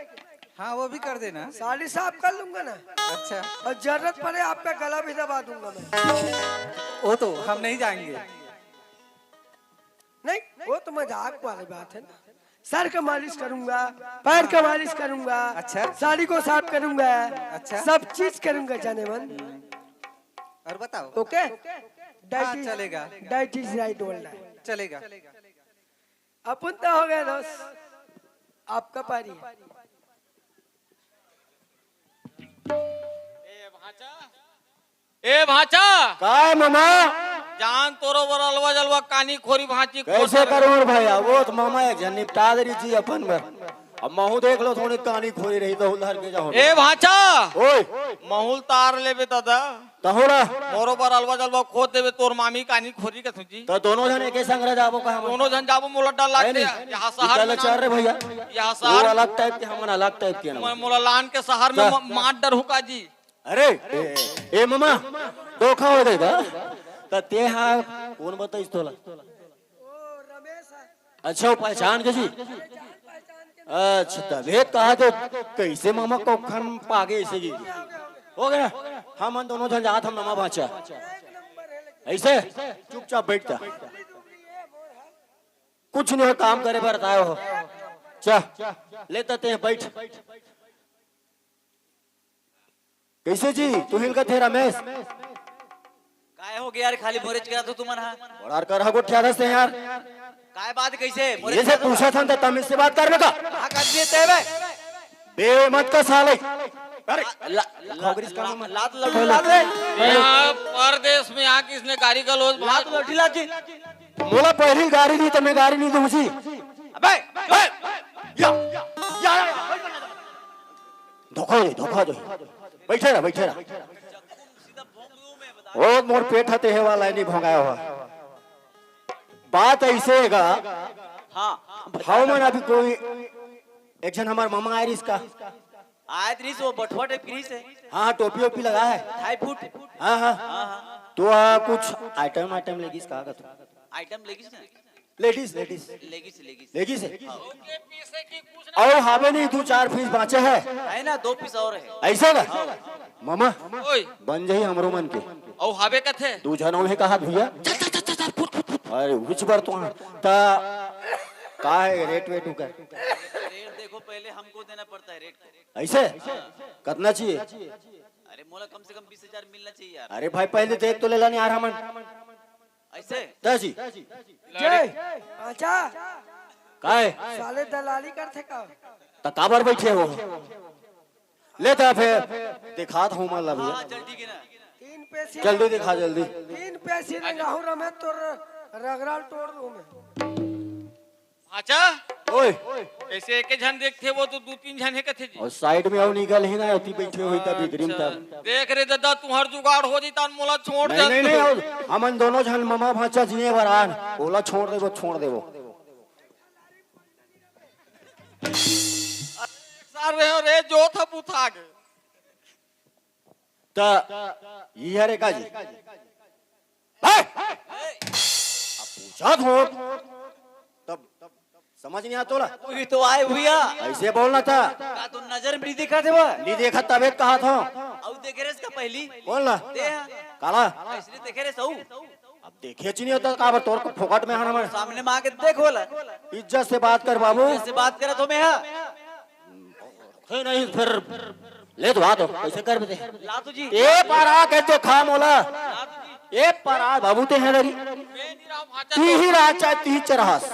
हाँ, वो भी कर देना। साड़ी साफ कर लूंगा ना। अच्छा। और जरूरत पड़े आपका गला भी दबा दूंगा मैं। वो तो हम नहीं जाएंगे। नहीं, वो तो मजाक वाली बात है ना। सर का मालिश करूंगा, पैर का मालिश करूंगा, अच्छा। साड़ी को साफ करूंगा, अच्छा। सब चीज करूंगा जाने मन। और बताओ। ओके? हाँ, चलेगा। That is right बोल रहा है। चलेगा। अपन तो हो गए दोस्त, आपका पारी। ए भांचा, ए भांचा। काय मामा? जान तोरो बर अलवा जलवा कानी खोरी भांची कैसे खोर करूं रे भैया? वो तो मामा एक झन निपटा दे रही जी अपन बर। अब महू देख लो, थोड़ी कानी खोरी रही तो उधर के जाओ। ए भांचा। ओए। महूल तार लेबे दादा। तहोला। मोरो बर अलवा जलवा खोद देबे तोर मामी कानी खोरी के तुझी। तो दोनों जन एके संग रह जाबो का हम? दोनों जन जाबो, मोला डर है लगथे। नहीं। यहाँ शहर निकल में चार ना रे भैया। यहाँ वो शहर अलग टाइप के, हमन अलग टाइप के ना। मैं मोला लान के शहर में जा। म-, मार डर हुका जी। अरे, ए, ए, ए मामा, धोखा हो जाएगा। त ते हा कौन बताइस तोला? अच्छा, वो पहचान के जी? अच्छा, तभे कहा तो कैसे मामा को खन पागे ऐसे जी? हो गया, हमन दोनों झन जात हम मामा भांचा। ऐसे चुपचाप बैठ जा। कुछ नहीं हो, काम करे बर आए हो। चा, लेता ते बैठ। कैसे जी? तू हिल कथे रमेश? काय हो गया यार, खाली मोरेच करा तू तुमन हा? बड़ा कर हा गोठिया दस यार। काय बात कैसे? मोरेच ये से करा तू? पूछा था तो तमीज से बात कर बेटा। हाँ, कर दिए ते बे। बे मत कर साले। अरे, ला-, ला-, कांग्रेस का ला-, नाम है। लात लड्डू लात रे। यहाँ परदेश में यहाँ किसने गारी गलौज लात लड्डू लात जी। मोला पहली गारी दी तो मैं गारी नहीं दूं जी। अबे, ए, या, या, या, या। धोखा हो जाए, धोखा हो जाए। बैठे रह, बैठे रह। ओ मोर पेट ह तेहे वाला है, नहीं भोंगाया हुआ। बात ऐसे है गा। हाँ। हमन अभी कोई एक झन हमार मामा आए रिस का। आए रिस वो बठवा टाइप की रिस है। हाँ, टोपी ओपी लगा है। ढाई फुट। हाँ, हाँ। हाँ, हाँ। तो आ, कुछ आइटम आइटम लेगिस का, का तू? आइटम लेगिस ना? Ladies, ladies. लेगिस, लेगिस। लेगिस है। हाँ। अउ हावे नहीं, दू चार पीस बांचे है। है ना, दो पीस और है। ऐसा का? हाँ। मामा, ओए। बन जाही हमरो मन के। अउ हावे कथे? दू झन ओहे कहा भैया। चल, चल, चल, चल, चल, फुट, फुट, फुट। अरे, उच बर तो हाँ। ता, का है रेट वेट उकर? रेट देखो, पहले हमको देना पड़ता है रेट को। ऐसे? हाँ। कितना चाहिए? अरे, मोला कम से कम बीस हजार मिलना चाहिए यार। अरे भाई, पहले देख तो लेला नहीं यार हमन। ऐसे? ता जी। जय, अच्छा। काय? साले दलाली करथे का? त काबर बैठे हो? ले त फिर दिखात हूँ मैं ला भैया। हाँ, चल ठीक है ना। तीन पैसे जल्दी दिखा, जल्दी। तीन पैसे नहीं रहूं रे मैं, तोर रगड़ा ल तोड़ दूं मैं। भांचा? ओए। ऐसे एके झन देखथे, वो तो दू तीन झन हे कथे जी। अउ साइड में अउ निकल ही ना, अति बैठे होई तब इधरिम तब। अच्छा। देख रे ददा, तुहर जुगाड़ हो जी, तान मोला छोड़ नहीं, दे। नहीं, नहीं, अउ हमन दोनों झन ममा भांचा जिए बर आन, ओला छोड़ देबो, छोड़ देबो। कर रहे हो रे, जोत ह बुता गे। त ये हरे का जी? हे! अब पूछत हो, तब समझ नहीं आता तोला। वही तो आए भैया। ऐसे बोलना था। का तू नजर में नहीं देखा थे वो? नहीं देखा तबे कहा था। अउ देखे रहे इसका पहली? बोल ना। दे हाँ। काला? इसने देखे रहे सऊ। अब देखे ची नहीं होता, काबर तोर को फोकट में आना मैं। सामने में आके देख बोला। इज्जत से बात कर बाबू। इज्जत से बात करे तो मैं हा। हे नहीं, फिर ले तो आ तो, कैसे कर दे? ला तो जी। ए पारा के तो खा मोला। ला तो जी। ए पारा बाबू ते हैं रे। मैं नहीं रहा भाचा। ती ही राजा ती चरहास।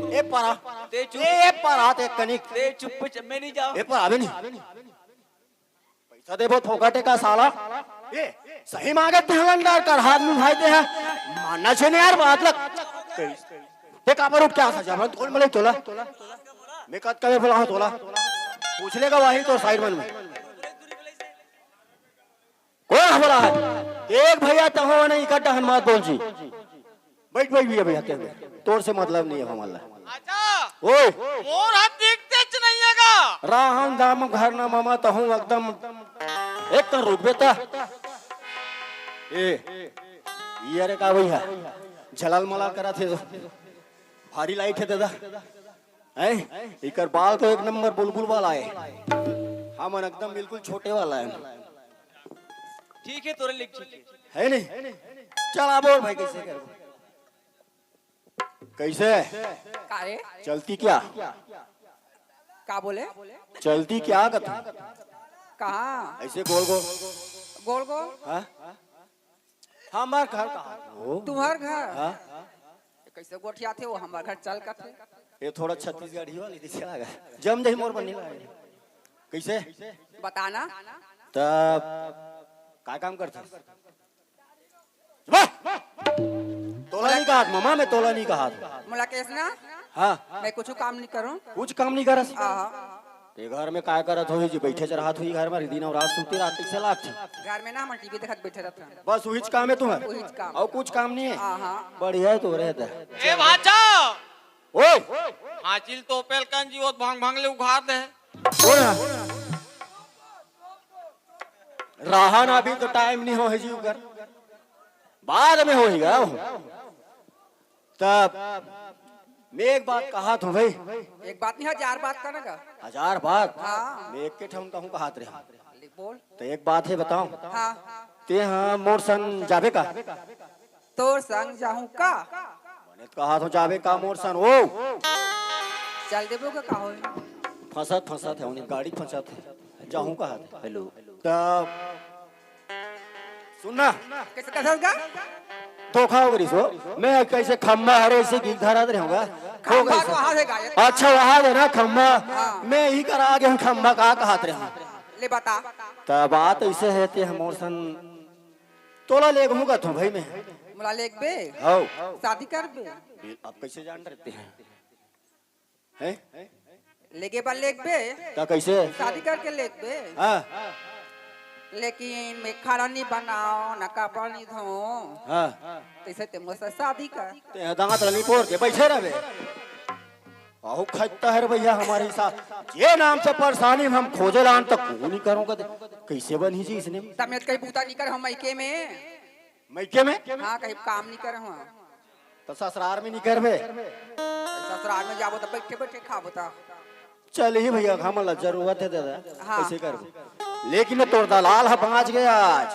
ए पारा। ते चुप। ए पारा ते कनिक। ते चुप, मैं नहीं जाओ। ए पारा भी नहीं। पैसा देबो फोकटे का साला। ए, सही मांगे ते हलंडार कर हाथ में भाई ते है। मानना छे ने यार बात लग। ते काबर उठ के आ सजा, मैं कौन मले तोला? मैं कत कबे बुलाऊं तोला? पूछ लेगा वही तो साइड मन में। कौन हमारा है? देख भैया, तहो नहीं इकट्ठा हन मत बोल जी। बैठ, बैठ भैया, भैया, तेरे में। तोर से मतलब नहीं है हमारा। अच्छा। ओए। मोर हाथ दिखते च नहीं है गा। राहन दाम घर ना मामा, तहूँ एकदम एक कर रुक बेटा। ए, ये अरे का भैया? झलाल मलाल करा थे तो। भारी लाइट है दादा। हैं? इकर बाल तो एक नंबर बुलबुल वाला है। हमन एकदम बिल्कुल छोटे वाला है। ठीक है, तोरे लिख ठीक है। है नहीं? चल, आ बोल भाई, कैसे करबो? कैसे? का रे? चलती क्या? का बोले? चलती क्या कथा? कहाँ? ऐसे गोल गोल। गोल गोल? हाँ? हमार घर कहाँ? ओ। तुम्हार घर? हाँ? कैसे गोठिया थे वो, हमार घर चल का थे। ये थोड़ा छत्तीसगढ़ी वाली दिखे लगा। जम जाही मोर बनी लगा। कैसे? बताना। तब का काम करथस? वाह! तोला नहीं कहा, मामा, मैं तोला नहीं कहा। मोला कहेस ना? हाँ। मैं कुछ काम नहीं करूँ। कुछ काम नहीं करस? हाँ। ते घर में काय करत होही जी? बैठे च रहत होही घर में, दिन अउ रात सुती रात कैसे लागथे? घर में ना, हम टीवी देखत बैठे रहत हन। बस उहीच काम है तुम्हार? उहीच काम। अउ कुछ काम नहीं है? हाँ, हाँ। बढ़िया है तो रहता है। ए भाचा! ओए! हाजिल तो पेल कन जी, वो भांग भांग ले उघार दे। ओ ना। रहा ना, अभी तो टाइम नहीं हो है जी उकर। बाद में होही गा। तब मैं एक बात कहा था भाई। एक बात नहीं, हजार बात करने का। हजार बात? हाँ। मैं एक के ठन कहूँ कहात रहे। ले बोल। तो एक बात है बताऊं। हाँ। ते हाँ मोर संग जाबे का? तोर संग जाहूं का? बने तो कहा था जाबे का मोर संग ओ। चल देबो का, का होई? फंसत फंसत है, उन्हें गाड़ी फंसत है। जाहूं कहा था। हेलो। तब सुनना। कैसे कथस का? धोखा हो गई सो। मैं कैसे खम्मा हरे ऐसे गीत धरा दे रहूंगा। हो खम्मा गई तो सो। वहां से गायक। अच्छा, वहां दे ना खम्मा। हाँ। मैं ही करा आगे हूँ खम्मा का कहत रहे हूँ। ले बता। त बात ऐसे है ते हमोर सन तोला लेगहूँ कहत हूँ भाई मैं। मोला लेगबे? हौ। शादी करबे? अब कैसे जान रहते हैं? हैं? लेगे बर लेगबे। त कैसे? शादी करके लेगबे। हाँ। लेकिन मैं खाना नहीं बनाओ, ना कपड़ा नहीं धो। हाँ। तैसे ते मोर से शादी कर। ते दांत ला नहीं पोर के बैठे रहबे। अहो खत्ता है रे भैया हमारे साथ। ये नाम से परेशानी में हम खोजे लान तक को नहीं करूँगा दे। कैसे बनी जी इसने? तब मैं कहीं बूता नहीं कर हम मायके में। मायके में? हाँ, कहीं काम नहीं कर हम। तो ससुराल में नहीं करबे? ससुराल में जाबो तो बैठे बैठे खाबो तो। चल ही भैया, हमन ला जरूरत है दादा। हाँ। कैसे करबो? लेकिन तोर दलाल ह बाँच गया आज।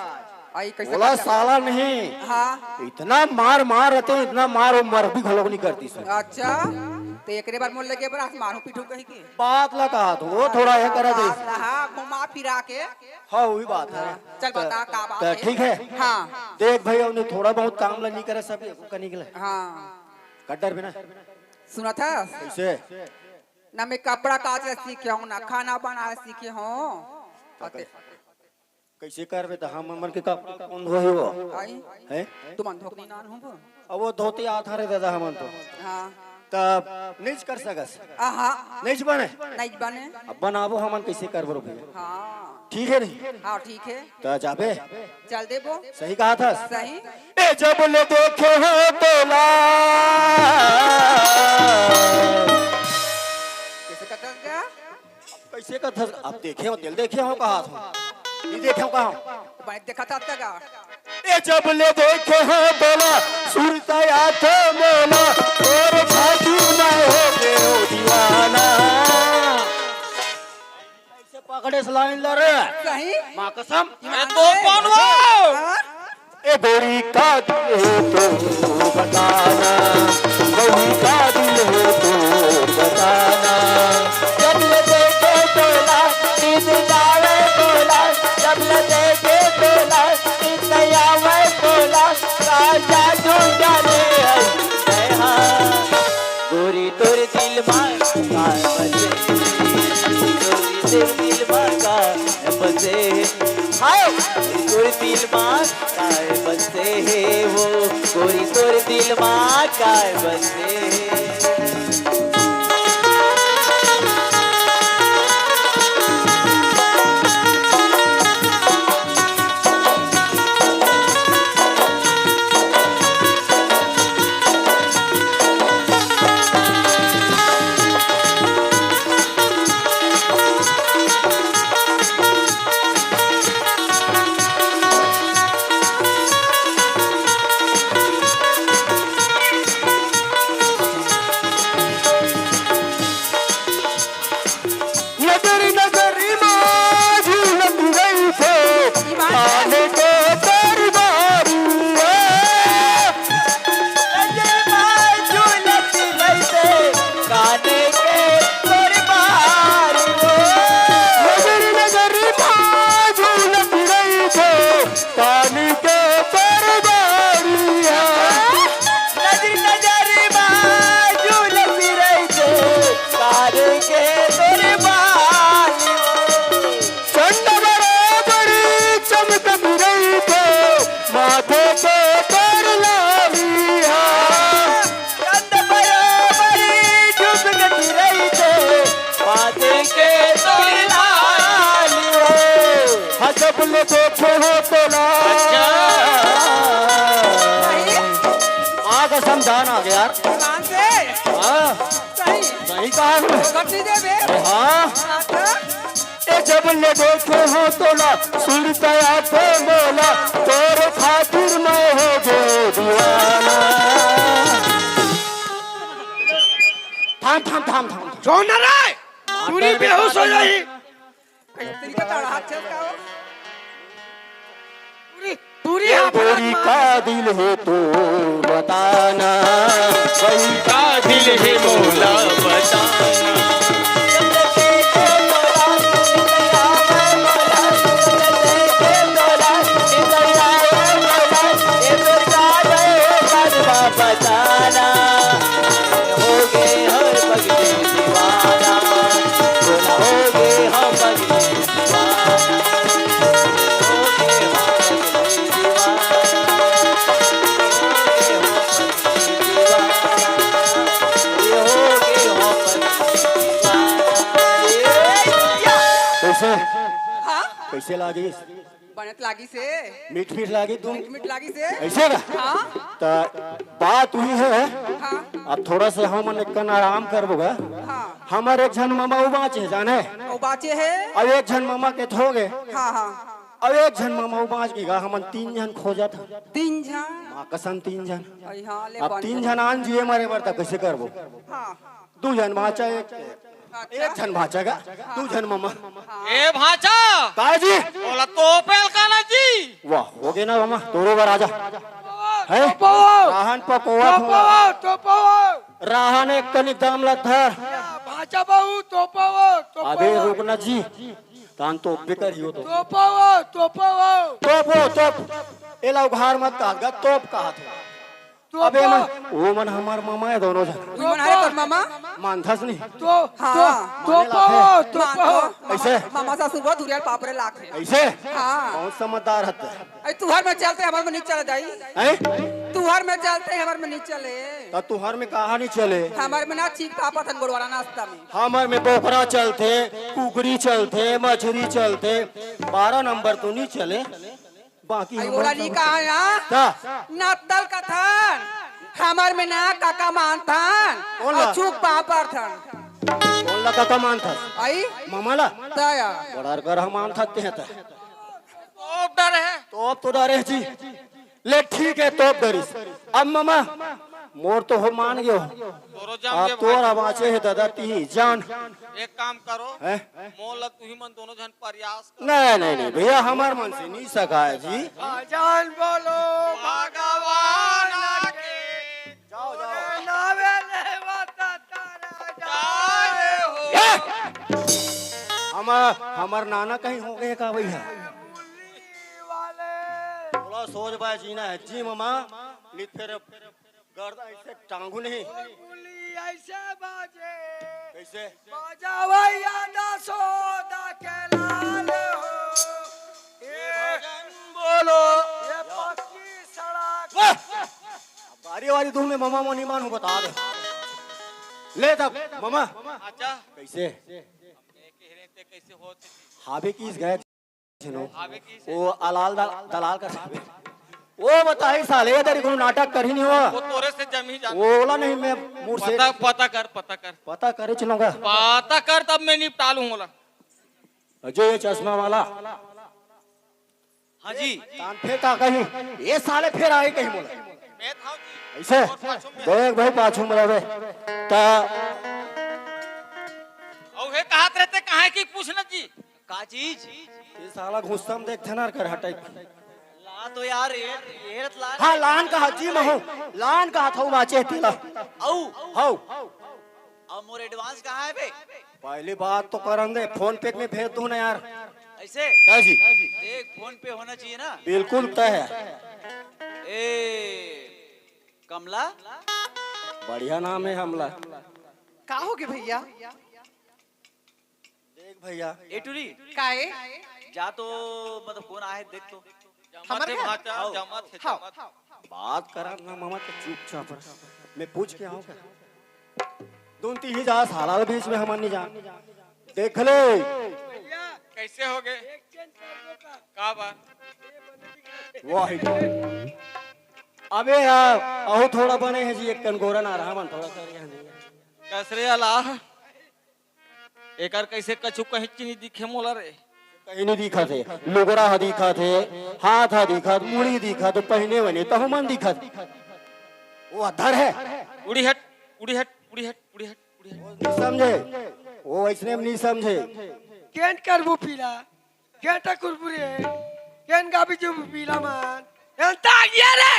आई कैसे बोला करता? साला नहीं। हाँ। इतना मार मार रहते हैं, इतना मार वो मर भी घलोक नहीं करती सो। अच्छा, तो एकरे बार मोर लगे बर आज मारू पीटू कही के? बात ला कहा तो वो थोड़ा ये करा दे। बात ला, हाँ, घुमा फिरा के। हाँ, वही बात है। चल बता, का बात त है? ठीक है। हाँ। देख भाई, उन्हें थोड़ा बहुत काम ला नहीं करे सब कनी के लिए। हाँ। कड्डर बिना। सुना था? कैसे? ना मैं कपड़ा काचे सीखे हूँ, ना खाना बनाए सीखे हूँ। तो अते- कैसे करबे त हम मन के कपड़ा कौन धोही वो? आई? हैं? तुमन धोक नहीं नान हूँ वो। अब वो धोती आता रे दादा हमन तो। हाँ। तब नहीं कर सकस। आहा। नहीं बने। नहीं बने। अब बनाबो हमन कैसे करबो रे भैया? हाँ। ठीक है नहीं? हाँ, ठीक है। त जाबे? चल देबो। सही कहा था? सही। ए जब ले देखे हो तोला। कैसे कटल गया? कैसे त धस, अब देखे हो, दिल देखे हो कहा था, नहीं देखे हो कहा। भाई देखा था तक। ए जब ले देखे हो तोला, सुरता आथे मोला, तोर खातिर मैं हो गयो दीवाना। कैसे पकड़े इस लाइन ला रे? सही? माँ कसम। ईमान ए तो से। कौन वो? हाँ? ए गोरी का दिल है तो बताना, गोरी का दिल है तो बताना। जब ले देखे तोला, नींद आवे तोला, जब ले देखे तोला, नींद आवे तोला, का जादू जाने है, है हाँ। गोरी तोर दिल मा काय बसे, गोरी तोर दिल मा काय बसे, हाय। गोरी तोर दिल मा काय बसे हे वो, गोरी तोर दिल मा काय बसे हे। नजर नजर मा झूलत रहिथे, ईमान से। काने के दरबारी है। नजर मा झूलत रहिथे, काने के दरबारी हो। नजर नजर मा झूलत रहिथे, कानी के दरबारिया। नजर नजर मा झूलत रहिथे, कानी के दरबारिया। चंद बराबर चमकत रहिथे, माथे के कर लालिया। चंद बराबर झुकत रहिथे, माथे के तोर लालियो। हजब ले देखे हो तोला। अच्छा। सही? माँ कसम जान आ गया यार। ईमान से। हाँ। सही। सही कहा हमने। गलती दे बे। अरे हाँ। हाँ तो। ए जब ले देखे हो तोला, सुरता आथे मोला, तोर खातिर मैं हो गयो दीवाना। थाम, थाम, थाम, थाम। छोड़ ना रे, टूरी बेहोश हो जाही। कहीं तरीका चढ़ा अच्छा का हो। टूरी, टूरी ए हाँ, गोरी का दिल है तो बताना, गोरी का दिल है मोला बताना। बताना, हो गए हर पगली दीवाना, बोला हो गए हम पगली दीवाना, हो गए हम पगली दीवाना, हो गए हम पगली दीवाना, ये हो गए हम पगली दीवाना। कैसे? हाँ? कैसे लागिस? बनत लागिस हे। मीठ मीठ लागिस दूध। मीठ मीठ लागिस हे। ऐसे ना? हाँ। त बात हुई है। हाँ। अब थोड़ा से हमन एक कन आराम करबो गा। हाँ। हमर एक झन ममा उ बाँचे जाने। उ बाँचे हे। अब एक झन ममा के थो गे। हाँ, हाँ। अब एक झन ममा उ बाँच गे गा, हमन तीन झन खोजत हन। तीन झन? माँ कसम तीन झन। अरे हाँ, ले अब बन तीन झन। झन आन जिए मरे बर त कैसे करबो? हाँ। दू झन बाँचा एक, अच्छा। एक झन बाँचा गा, दू झन ममा। ए भाँचा! का जी? ओला तोपेल का ना जी? वाह, हो गे ना ममा, तोरो बर आजा। हैं? तोपो! राहन पकोवा तोपो, थोड़ा। तोपो! राहन एक कनिक दाम ला धर। भाँचा बहू, तोपो, तोपो! अबे रुक ना जी, तान तोपबे करियो तो। तोपो, तोपो! तोपो, तोप। एला उघार मत कहत गा, तोप कहत हो। तो अबे पा- मन, वो मन हमर ममा हे दोनों झन। तू मन हरे तोर ममा? मानथस नहीं। तो, हाँ। तो, तो माने पाओ, लाथे। तो मान पाओ। तो। कैसे? ममा ससुर बहुत दुरिया पापरे लाख है। ऐसे? हाँ। बहुत समझदार हत। अरे तुहर में चलते हमर में नहीं चले दाई। हैं? तुहर में चलते हमर में नहीं चले। त तुहर में कहाँ नहीं चले? हमर में ना चीख पापत हन गोड़वारा नाश्ता में। हमर में बोकरा चलते, कुकरी चलते, मछरी चलते, बारह नंबर तो नहीं चले। बाकी आई हमर ओला नी संग कहा ना? का? नत्तल कथन, हमर में ना काका मानथन, ओला। अउ चुप पापर थन। कोन ला काका मानथस? आई? ममा ला? ताया। बड़ा कर हम मानथस ते ह त। तोप डरे हे। तोप तो डरे हे जी। ले ठीक हे, तोप डरिस। अब ममा, मोर तो हो मान गयो। तोरो जान अब के तोर भाई। बाचे हे दादा, तिही जान। एक काम करो, हैं? मोला तुही मन दोनों झन प्रयास करो। नहीं, नहीं, नहीं भैया, हमर मन से नहीं सकाय जी। भजन बोलो भगवान के। जाओ, जाओ। नावे लेवा तारा जाए हो। ए! हमर, हमर नाना कहीं हो गए का भैया? मुरली वाले। बोला सोच बाय जीना हे जी ममा, नित फिर गर्दा ऐसे टांगू नहीं। और मुरली ऐसे बाजे। कैसे? बाजा भैया दसोदा के लाल हो। ये भजन बोलो। ये पक्की सड़क। वाह! बारी वारी धुन में ममा मोनी मानू बता दे। ले तब ममा। अच्छा। कैसे? हमने कह रहे थे कैसे हो? हावे किस गए? आवे की से? वो अलाल दा-, दलाल का। वो बताई साले, ये तेरी कोनो नाटक कर ही नहीं हुआ। वो तोरे से जम ही जाता। वो वाला नहीं, मैं मुंह से पता, पता कर, पता कर। पता करे चलूंगा। पता कर, तब मैं निपटा लूं बोला। जो ये चश्मा वाला। हाँ जी। तान फेर का कहीं, ये साले फेर आए कहीं बोला। मैं था जी। ऐसे? और पाछू में। देख भाई, पाछू में रहे। ता अउ हे कहत रहते, कहाँ की पूछना जी? का चीज? ये साला गुस्सा में देखथे ना, कर हटाई। ला तो यार, ये, ये रत ला। हाँ, लान कहा जी महू, लान कहा था बाचे तेला। औ। हौ। अब मोर advance कहाँ है बे? पहली बात तो करन दे, PhonePe में भेज दो ना यार। ऐसे? क्या जी? देख, PhonePe होना चाहिए ना। बिल्कुल तय है। ए, कमला? बढ़िया नाम है हमला। का होगे भैया? देख भैया। ए टूरी। काए? जा तो, मतलब, कौन आए, देख तो। हमर घर? भाचा, हाव। जमत हे, हाव। जमत। बात करा ना मामा, तो चुपचाप रह। मैं पूछ के आऊँ का? दोन तीन ही जा, साला बीच में हमन नहीं जा। देख ले। कैसे होगे? का बा? वाह। अबे यार, अहो थोड़ा बने है जी, एक कनगोरा ना रहा मन थोड़ा कर। कसरे अला। एकर कैसे कछु कहीं नहीं दिखे मोला रे। कहीं नहीं दिखत हे, लुगरा ह दिखत हे, हाथ ह दिखत, मुड़ी दिखत, पहिने वने तहु मन दिखत। वो अधर है। उड़ी हट, उड़ी हट, उड़ी हट, उड़ी हट, उड़ी हट। नहीं समझे, वो वैसने में नहीं समझे। केन करबू पीला? केटा कुरकुरे, केन गाबी जो पीला मान, एन तागिया रे।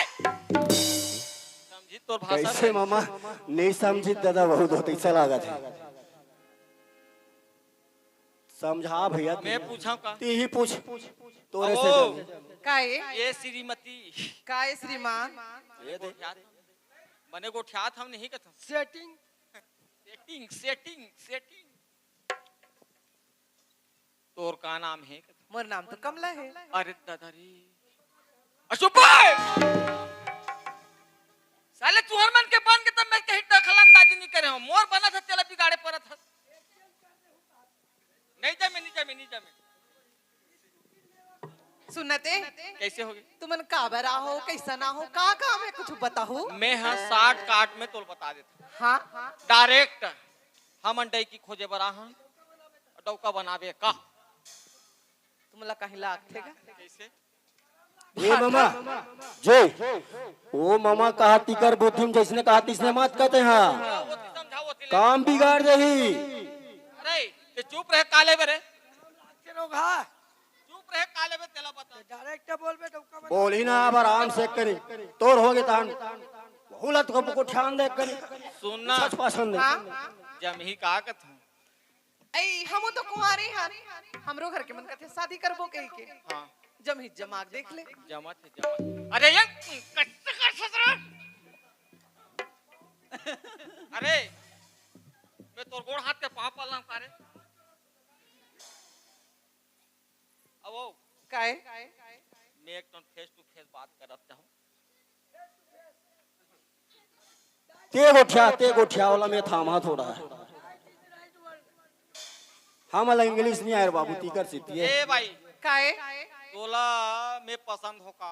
समझी तोर भाषा कैसे रे। मामा, नहीं समझी दादा, बहुत, बहुत ऐसा लागत है। समझा भैया, मैं पूछा का? ती ही पूछ, तोरे से अबो। जाने। काए? ये श्रीमती। काए श्रीमान? ये दे। मने गोठियात हम नहीं कथम। Setting। Setting, setting, setting। तोर का नाम हे? मोर नाम तो कमला हे। अरे दादा रे। अशुभ! साले तुहर मन के बन के तब मैं कहीं दखल अंदाजी नहीं करे हूँ। मोर बनत हे तेला बिगाड़े परत हे। नहीं जामे, नहीं जामे, नहीं जामे। सुनते? कैसे होगे? तुमन काबर आहो, कैसन आहो, का काम हे, कुछ बताहू? मैं हा shortcut में तोल बता देता। हाँ। Direct हमन डौकी खोजे बर आहन, डौका बनाबे का। तुमला कहीं लागथे का? कैसे? ए मामा, जय। ओ मामा, कहा तिकर बुद्धि में जैसने कहा तिसने मत कहते हैं। समझाओ, वो समझाओ, वो काम बिगाड़ देही। अरे, ते चुप रहे काले बे रे। चुप रहे काले बे, तेला बता। Direct बोल बे, डौका बना। बोल ही ना, अब आराम से करी। तोर होगे तान। बहुलत को को ध्यान दे करी। सुन ना। सच पसंद है। हाँ? जमही का कथूं? ऐ, हमू तो कुंवारे हन। हमरो घर के मन कथे शादी करबो कहि के। हाँ। जमही जमाक देख ले। जमत हे, जमत। अरे ये कैसे कर सकत रहे? अरे, मैं तोर गोड़ हाथ के पाँव पल्ला का रे। अब वो काए? मैं एक ठन face to face बात करत चाहूँ। ते गोठिया, ते गोठिया वाला मैं थामा थोड़ा। हमला English नहीं आय रे बाबू, तीकर सीती है। ए भाई, काए? तोला मैं पसंद हो का?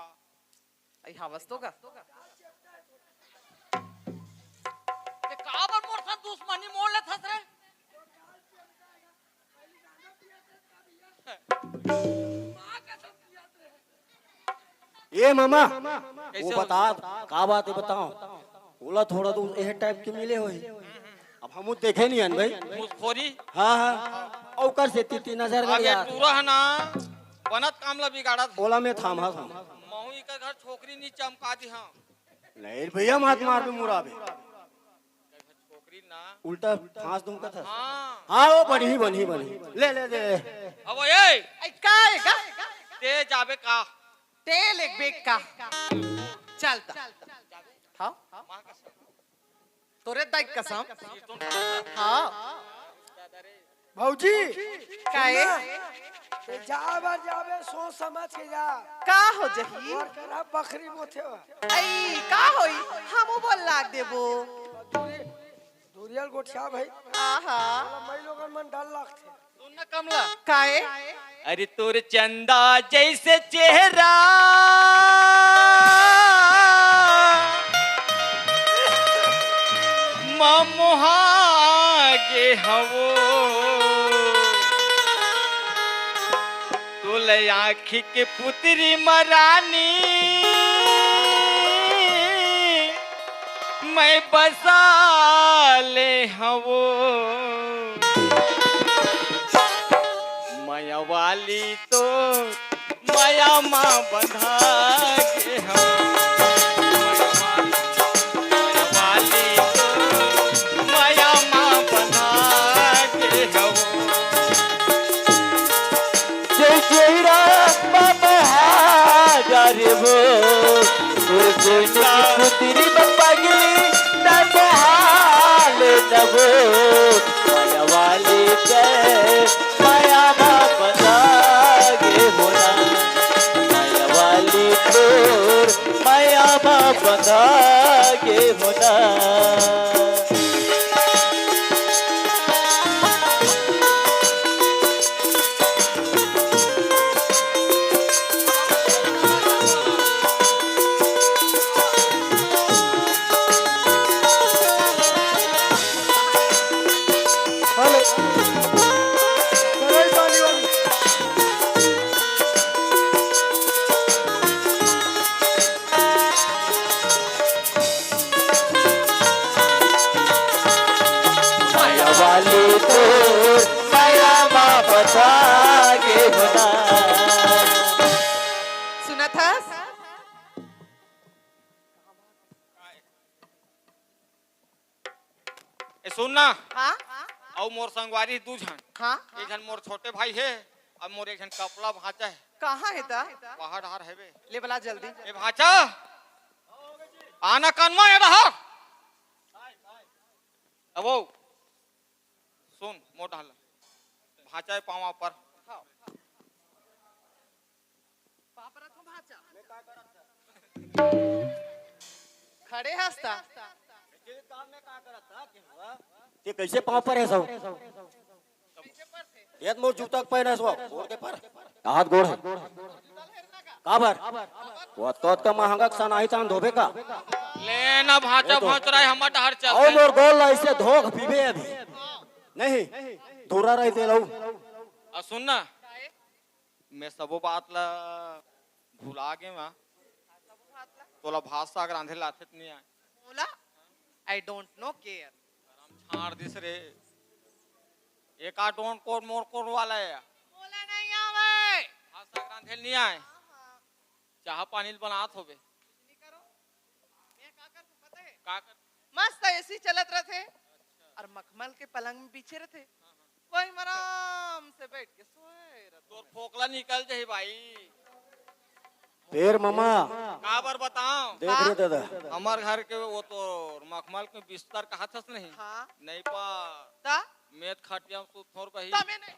आई हवस तो का? ते काबर मोर साथ दुश्मनी मोड़ लेथस रे? ए मामा, कइसे वो हो? बता, का बात हे बताओ। ओला थोड़ा तो एह टाइप के मिले होही। अब हमू देखे नइ हन भाई। मुसखोरी? हाँ, हाँ। अउ ओकर सेती तीन हजार अबे गड़िया। टूरा हे ना, बनत काम ला बिगाड़त हे। ओला मैं थामा, थामा। महू एकर घर छोकरी नइ चमका दिहँव। नहीं भैया, मात मार में मुराबे। छोकरी ना। उल्टा फांस दूंगा था। हाँ। हाँ, वो बनही, बनही, बनही। ले, ले, ले। अब ए, ए, का, ए, का? ते जाबे का? तेल एक बेग का। चलता। हाँ? तोरे दाई कसम। हाँ। भौजी, काहे? सुन ना, ते जा बर जाबे, सोच समझ के जा। का हो जही? और करा बखरी मोथे बा। आई, का होई? हमू बोल लाग देबो। दूरी, दूरियल गोठिया भाई। आहा। साला मई लोगन मन डर लागथे। सुन ना कमला। काहे? अरे तोर चंदा जैसे चेहरा मा मोहा गे हवो। तोला आँखी के पुतरी म रानी मैं बसा ले हवो। मया वाली तो मया मा बंधा गे हवो। मया वाली तो मया मा बंधा गे हवो। जय जय राम बाबा हाजर वो, तोर सोना पुतरी में पगली नंदहाल नवो। माया वाली के माया मा बंधा गे होना, माया वाली तोर माया मा बंधा गे होना। हेलो। माया वाली तोर माया मा बंधा गे होना। सुनत हस? ए, सुन ना। हाँ? अउ मोर संगवारी दू झन। हाँ? एक झन मोर छोटे भाई हे, अउ मोर एक झन कपला भांचा हे। कहाँ हे त? पहाड़ हार हेबे। ले बला जल्दी। ए भांचा, आना कनमा ए डहर। अब ओ, सुन, मोर डहर ला। भांचा ए पाँव पर। हाँ। पाँव परत हँव भांचा। खड़े हस त। ते कइसे पाँव परे हस? ये त मोर जूता के पहिरे हस, फोर के पर। हाथ गोड़ हे। काबर? वो तो, तो महंगा के सनाही तान धोबे का? ले ना भांचा, ये तो भोंचराय हमर डहर चल। अउ मोर गोड़ ला अइसे धो के पीबे अभी। नहीं, दूरा रहिते लऊ। अउ सुन ना, मैं सबो बात ला भुला गे हँव। तोला भात साग रांधे ला आथे त नइ आय? मोला? I don't know care। गरम छाड़ दिस रे। एक आ डोंट कोट मोर कोट वाला हे। मोला नइ आवय। भात साग रांधे ल नइ आय? चाहा पानी ल बनात होबे। कुछ नहीं करो। मैं का करहूँ पता हे? का कर? मस्त एसी चलत रथे अउ मखमल के पलंग में बिछे रथे, वही में आराम से बैठ के सोए रथे। तोर फोकला निकल जाही भाई। फेर ममा। काबर बताओ? देख रे दादा। हमर घर के वो तो मखमल के बिस्तर कहाथस नहीं? हाँ। नहीं पा। ता? मेत खटिया में सुत थोर बही। तमे नहीं।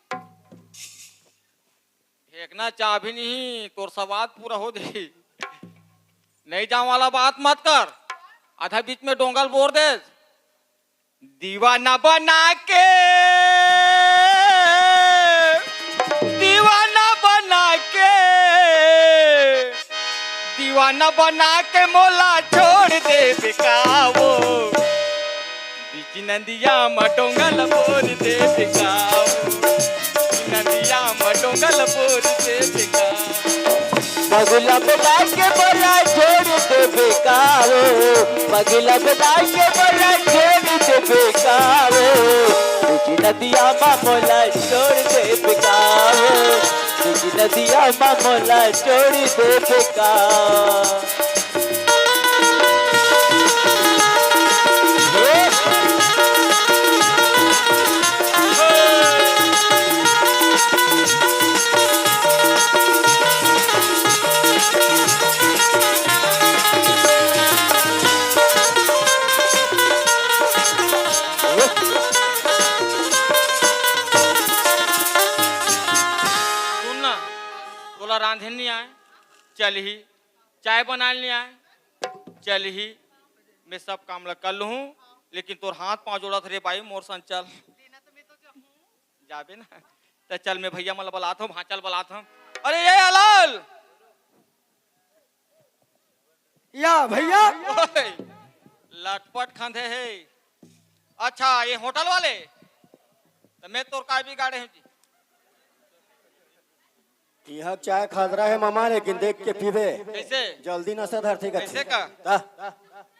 फेंकना चाबही नहीं, तोर सवाद पूरा हो जाही। नहीं जाम वाला बात मत कर, आधा बीच में डोंगल बोर दे। दीवाना बना के, दीवाना बना के, दीवाना बना के मोला छोड़ दे बेकावो। बीच नदिया म डोंगल बोर दे बेकावो। बीच नदिया म डोंगल बोर दे बेकावो। पगला बना के बोला छोड़ दे बेकारो, पगला बना के बोला छोड़ दे बेकारो, तुझी नदिया मा मोला छोड़ दे बेकारो, तुझी नदिया मा मोला छोड़ दे बेकारो। सुन ना, तोला रांधे नहीं आए, चल ही। चाय बनाए नहीं आए, चल ही। मैं सब काम ला कर लूँ, लेकिन तोर हाथ पाँव जोड़त रे बाई, मोर संग चल। जाबे ना, त चल, मैं भैया मन ला बलात हूँ, भांचा ल बलात हूँ। अरे ये अलाल, या भैया। ओए, लटपट खंधे हे। अच्छा, ये होटल वाले, त मैं तोर काय बिगाड़े हूँ जी? इहाँ चाय खतरा हे मामा, लेकिन देख के पीबे। कैसे? जल्दी नशा धरथे कथे। कैसे का? त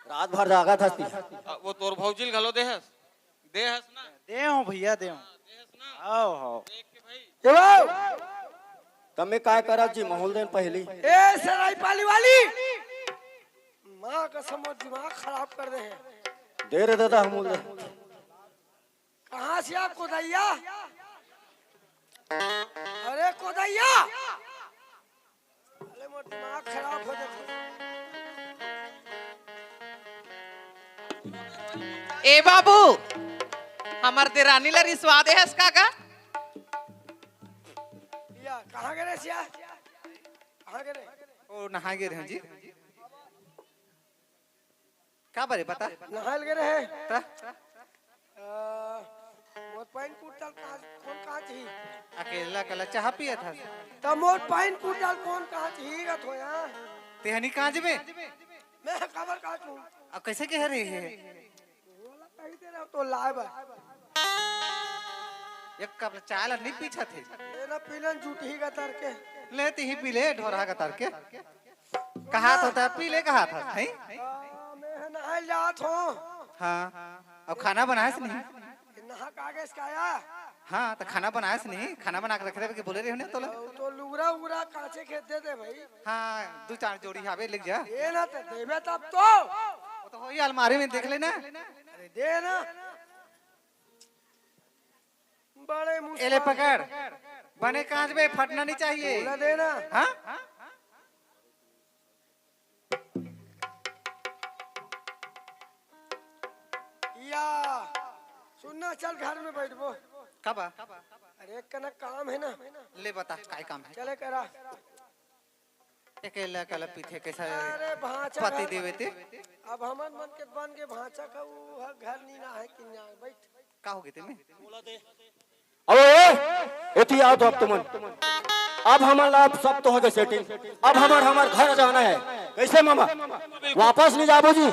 रात भर जागत हस तिहाँ। अ, वो तोर भौजी ल घलो देहस? देहस ना? दे हूँ भैया, दे हूँ। देहस ना? आओ, आओ। देख के भाई। ए बाबू! तमे काय करत जी, माहौल देन पहली। ए सराय पाली वाली! माँ कसम, मोर दिमाग खराब कर दे हे। दे रे दादा, हम दे। कहाँ से आ कोदैया? अरे कोदैया! अरे मोर दिमाग खराब हो जाथे। ए बाबू, हमर देरानी ला रिसवा दे हस का गा? या, कहाँ गे रे सिया? कहाँ गे रे? ओ, नहाए गे रहे जी। का बरे बता? नहाए ल गे रहे। त? अ, मोर पैंट कुर्ता ल कांच, कोन कांचही? अकेला अकेला चाह पियत हस। त मोर पैंट कुर्ता ल कोन कांचही गा थोया? तेहनी कांचबे? मैं काबर कांचहूँ? अब कैसे कह रहे हैं? ओला कही दे रहे हो तो लाए बर। एक कप चाय ला नहीं पीछा थे। तेरा पीलन जूठही गा तर के। ले तिही पी ले, ढोरहा गा तर के। कहा तो था, पी ले कहा था, हैं? आ, मैं ह नहाए जात हूँ। हाँ, अब खाना बनाएस नहीं? नहा कागेस काया? हाँ, त खाना बनाएस नहीं? खाना बना के रख रहे के बोले रहे हो ना तोला? तो लुगरा उगरा कांचे खेत दे दे भाई। हाँ, दू चार जोड़ी हावे, लेके जा। ये ना तो देबे तब तो। वो तो होई, अलमारी में देख लेना। अरे दे ना। बड़े मुस्कान। एले पकड़, बने कांच में फटना नहीं चाहिए। बोला दे ना। हाँ? या, सुनना, चल घर में बैठबो। कब आ? अरे, एक कना काम है ना। ले बता, काय काम है? चले करा। अकेला अकेला पीथे कैसा अरे भांचा पति घर देवे ते? अब हमन मन के बन के भांचा का ऊ ह घर नी ना है कि ना बैठ। का हो गए ते में? अब ए, एती आओ तो अब तुमन। अब हमन ला अब सब तो हो गए सेटिंग। अब हमर, हमर घर जाना है। कैसे मामा? वापस नहीं जाबो जी?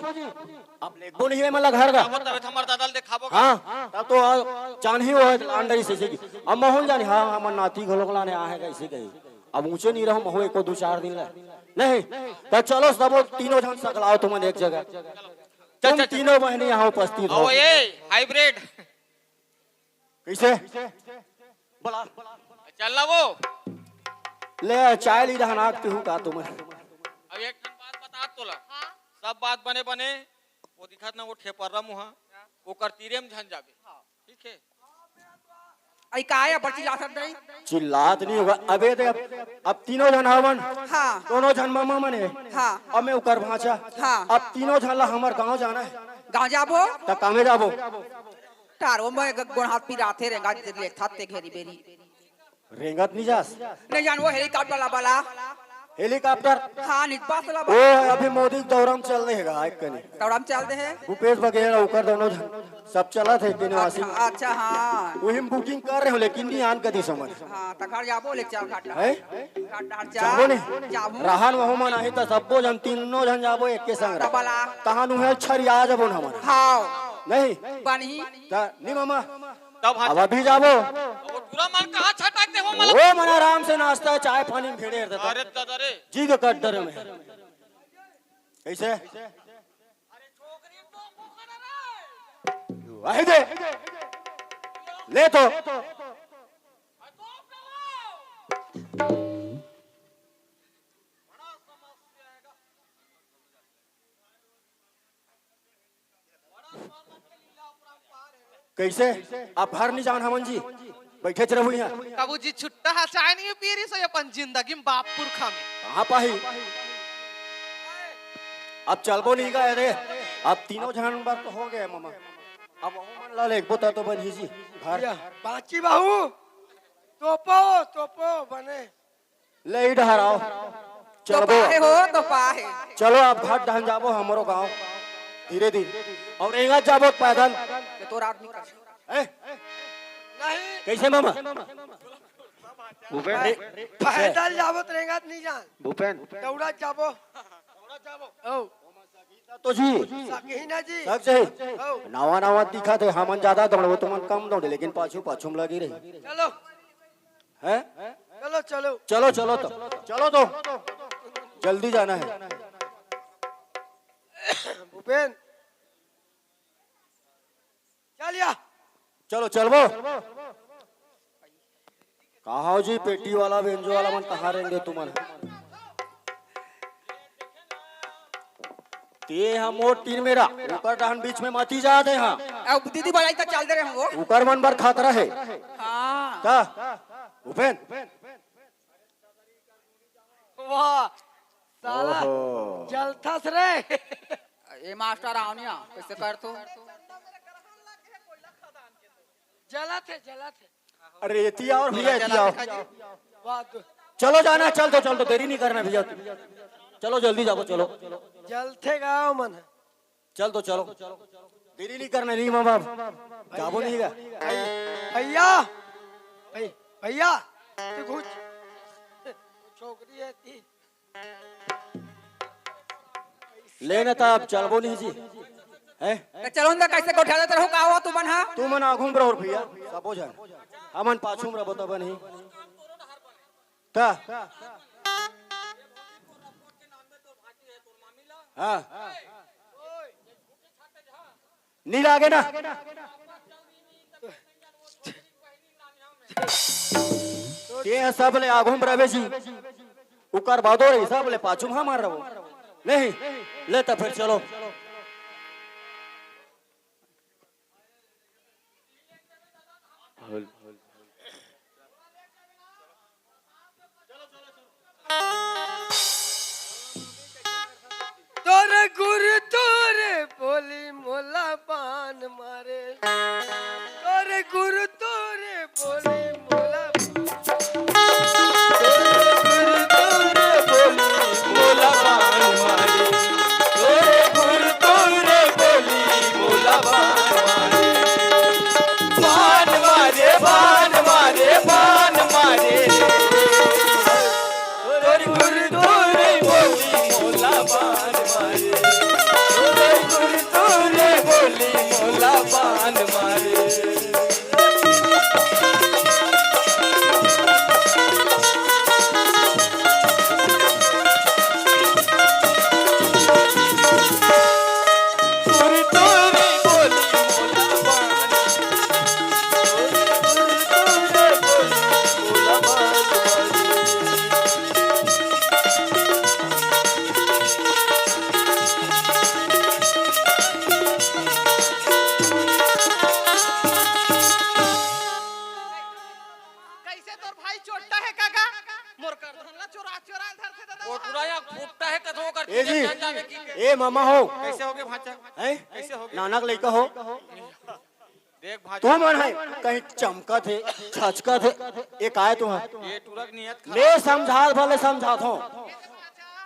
अब लेगबो नहीं है मला घर का। तब, तब हमार दादा ल देखाबो का? हाँ, तब तो आ, जान ही वो है अंडर से की। अब महूँ जानी, हाँ, हमर नाती घलोक लाने आ है कैसे कही। अब ऊंचे नहीं रहो महूँ एको दो चार दिन ला। नहीं, तो चलो सबो तीनों झन सकलाओ तुमन एक जगह। चल, तुम चल, चल। तीनों बहनी यहाँ उपस्थित हो। ओ ये हाइब्रिड। कैसे? बोला। चल ना वो। ले, चाय ली रहना तू का तुम। अब एक ठन बात बता तोला। हाँ। सब बात बने बने, वो दिखत ना वो ठेपर्रा मुहा, ओकर तीरे में झन जाबे। हाँ। ठीक है। आई का है, बड़ चिल्लात नहीं? चिल्लात नहीं होगा। अबे दे, अब, अब तीनों झन हवन। हाँ। दोनों झन मामा मने। हाँ। अब मैं उकर भांचा। हाँ। अब तीनों झन ला हमर गांव जाना है। गांव जाबो? त कामे जाबो। तारो में ग-, गोड़ हाथ पिराथे रेंगा, लेथात ते घेरी बेरी। रेंगत नहीं जास? नहीं जान, वो हेलीकॉप्टर वाला, वाला। हेलीकॉप्टर? हाँ, नितपास वाला, ओ, वाला। अभी मोदी के दौरा में चल रहे हैं, एक कनी। दौरा में चल रहे हैं? भूपेश बघेल, ओकर दोनों झन, सब चलत है, के निवासी। अच्छा, अच्छा, हाँ। वही में बुकिंग कर रहे हो, लेकिन नहीं आन कदी समझ। हाँ, त घर जाबो, ले चार घाट है? घाट, घाट जा। जाबो नहीं? जाबो। रहन वहू मन आही, त सबो झन, तीनों झन जाबो, एक के संग रह। तबला। तहान उहे छरिया जाबो न हमन। हाँ। नहीं? बनी। त, नहीं मामा, तब हाँ अब अभी जाबो। वो टूरा मन कहाँ छटक दे हो मला? वो मन आराम से नाश्ता, चाय पानी में भिड़े रहता। अरे दादा रे। जी के कट दरे में। कैसे? वही दे। ले तो। कैसे? आप घर नहीं जान हमन जी, बैठे च रहू यहाँ। कबू जी छुट्टा हा चाय नहीं पी रही सो अपन जिंदगी में बाप पुरखा में। कहाँ पाही? अब चलबो नहीं गा रे। अब तीनों झन बर तो हो गए मामा। अब वो मन ला लेकबो त तो बनही जी घर। या, बाची बाहू, तोपो, तोपो, बने। ले ही डहराओ। तो चलबो। पाहे हो, तो पाहे। चलो, आप घाट डहन जाबो, हमरो गांव। धीरे धीरे। और एंगा जाबो पैदल। ये तो रात निकल। ए? नहीं। कैसे मामा? भूपेन। अरे, पैदल जाबो तो रेंगत नहीं जान। भूपेन। दौड़त जाबो। ओ। तो जी। सकी ना जी। सक सही। ओ। नवा नवा दिखा थे, हमन ज्यादा दौड़बो, तुमन कम दौड़े, लेकिन पाछू पाछू में लगी रही। चलो। हैं? चलो, चलो। चलो, चलो तो। चलो तो। जल्दी जाना है। भूपेन। चल या। चलो, चलबो। कहा जी, पेटी वाला, बेंजो वाला मन कहाँ रहेंगे तुमन? ते हा मोर टीम मेरा, ऊपर डहन बीच में मती जात हे, हाँ। अब दीदी बजाई त चल दे रहे हम वो। ऊपर मन बर खतरा है। हाँ। का? भूपेन? वाह, साला ओहो। जलथस रे। ए मास्टर आवनिया, कैसे कर तू? जलत है, जलत है। अरे, एती आओ भैया, एती आओ। वाह, दो। चलो जाना, चल दो, चल दो, देरी नहीं करना भैया। चलो, जल्दी जाओ, चलो। जलथे गाँव मन है। चल तो चलो। देरी नहीं करना, नहीं माँ बाप। जाबो नहीं गा। भैया, भै-, भैया, तू घुस। छोकरी है ती। लेना था, अब चलबो नहीं जी। हैं? तो चलो ना, कैसे गोठा देते रहो, का हुआ तू मन, हाँ? तू मन आगू में रहो भैया, सबो जन। हमन पाछू में रहो, तब नहीं। त हाँ, नी लागे ना। ते ह सब ले आघू में रबे जी, उकर बादो रही, सब ले पाछू में हमार रहो। नहीं, ले त फिर चलो। तोरे गुरु तोरे बोली मोला बान मारे। तोरे गुरु तोरे बोली मोला कैसे तोर भाई चोट्टा हे काका? मोर करधन ला चोरा चोरा धरथे दादा। वो टुरा या फुट्टा हे कथो कर ए जी, जान जावे की। ए मामा हो। कैसे होगे भांचा? हैं? कैसे होगे? नानक लइका हो। देख भांचा। तू मन है कहीं चमकत हे, छचकत हे। ए काय तू है? ये टुरा के नियत खराब। ले समझात भले समझात हो।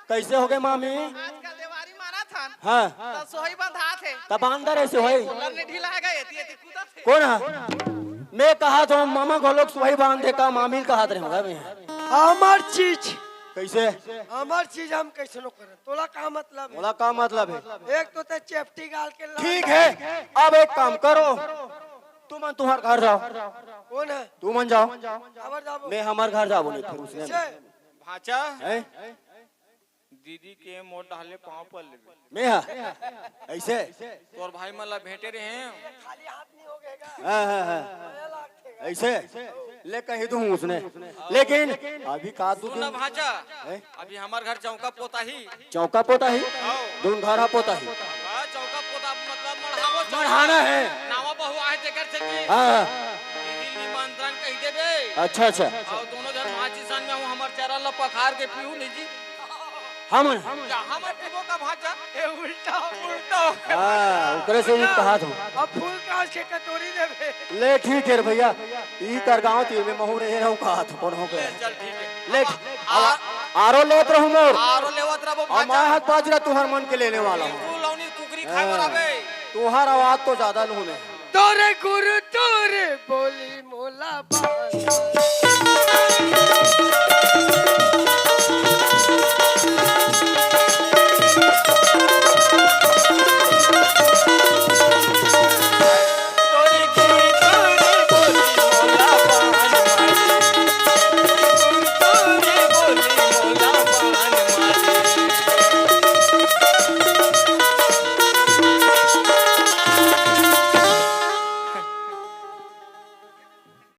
कैसे होगे मामी? आजकल देवारी मानत हन। हाँ। त सोही बंधात हे। त बांदर ऐसे होई। लन्ने ढीला हे गए, एती एती कूदत हे। कोन ह? मैं कहत हूँ, मामा घलोक सुहाई बांध दे का, मामी ल कहत रहे होगा मैं। हमर चीज। कैसे? हमर चीज हम कैसनो करन। तोला का मतलब हे? मोला का मतलब हे? एक तो ते चेपटी गाल के लाल ठीक हे, अब एक काम करो, तुमन तुंहर घर जाव। कोन हे? तुमन जाव। काबर जाबो? मैं हमर घर जाबो, नहीं फिर उसने। कैसे? भांचा, हैं? दीदी के मोर डहले पाँव पर लेबे। मैं हा? ऐसे? तोर भाई मन ला भेंटे रहे हैं। खाली हाथ नहीं हो गएगा। हाँ, हाँ, हाँ। ऐसे? ले कही दूँ उसने। लेकिन अभी का तू सुन ना भांचा, हैं? अभी हमर घर चौका पोता ही। चौका पोता ही? हाँ। दून घर हा पोता ही। हाँ, चौका पोता मतलब मढ़ावो चौका। मढ़ाना है। नावा बहू आए तेकर से की। हाँ। दीदी निमंत्रण कही देबे। अच्छा, अच्छा। अउ दोनों झन माची सन में हूँ, हमर चरण ला पखार के पीहू नहीं जी। हम या हमर पीबो का भांचा। ए उल्टा, उल्टा। हाँ, ओकरे से ही कहा था। अब फूल कांच के कटोरी देबे। ले ठीक है रे भैया, ई कर गाँव तीर में महू रहे रहूँ कहा था, कौन हो गया? चल ठीक है। ले, अब आ- आरो लेत रहूँ मोर। आरो लेवत रहबो और भांचा। मैं हाथ बाजरा तुहर मन के लेने वाला हूँ। तू लौनी कुकरी खाए बर आबे। तुहर आवाज तो ज्यादा लूँ मैं। तोरे गुरु तोरे बोली मोला बांध।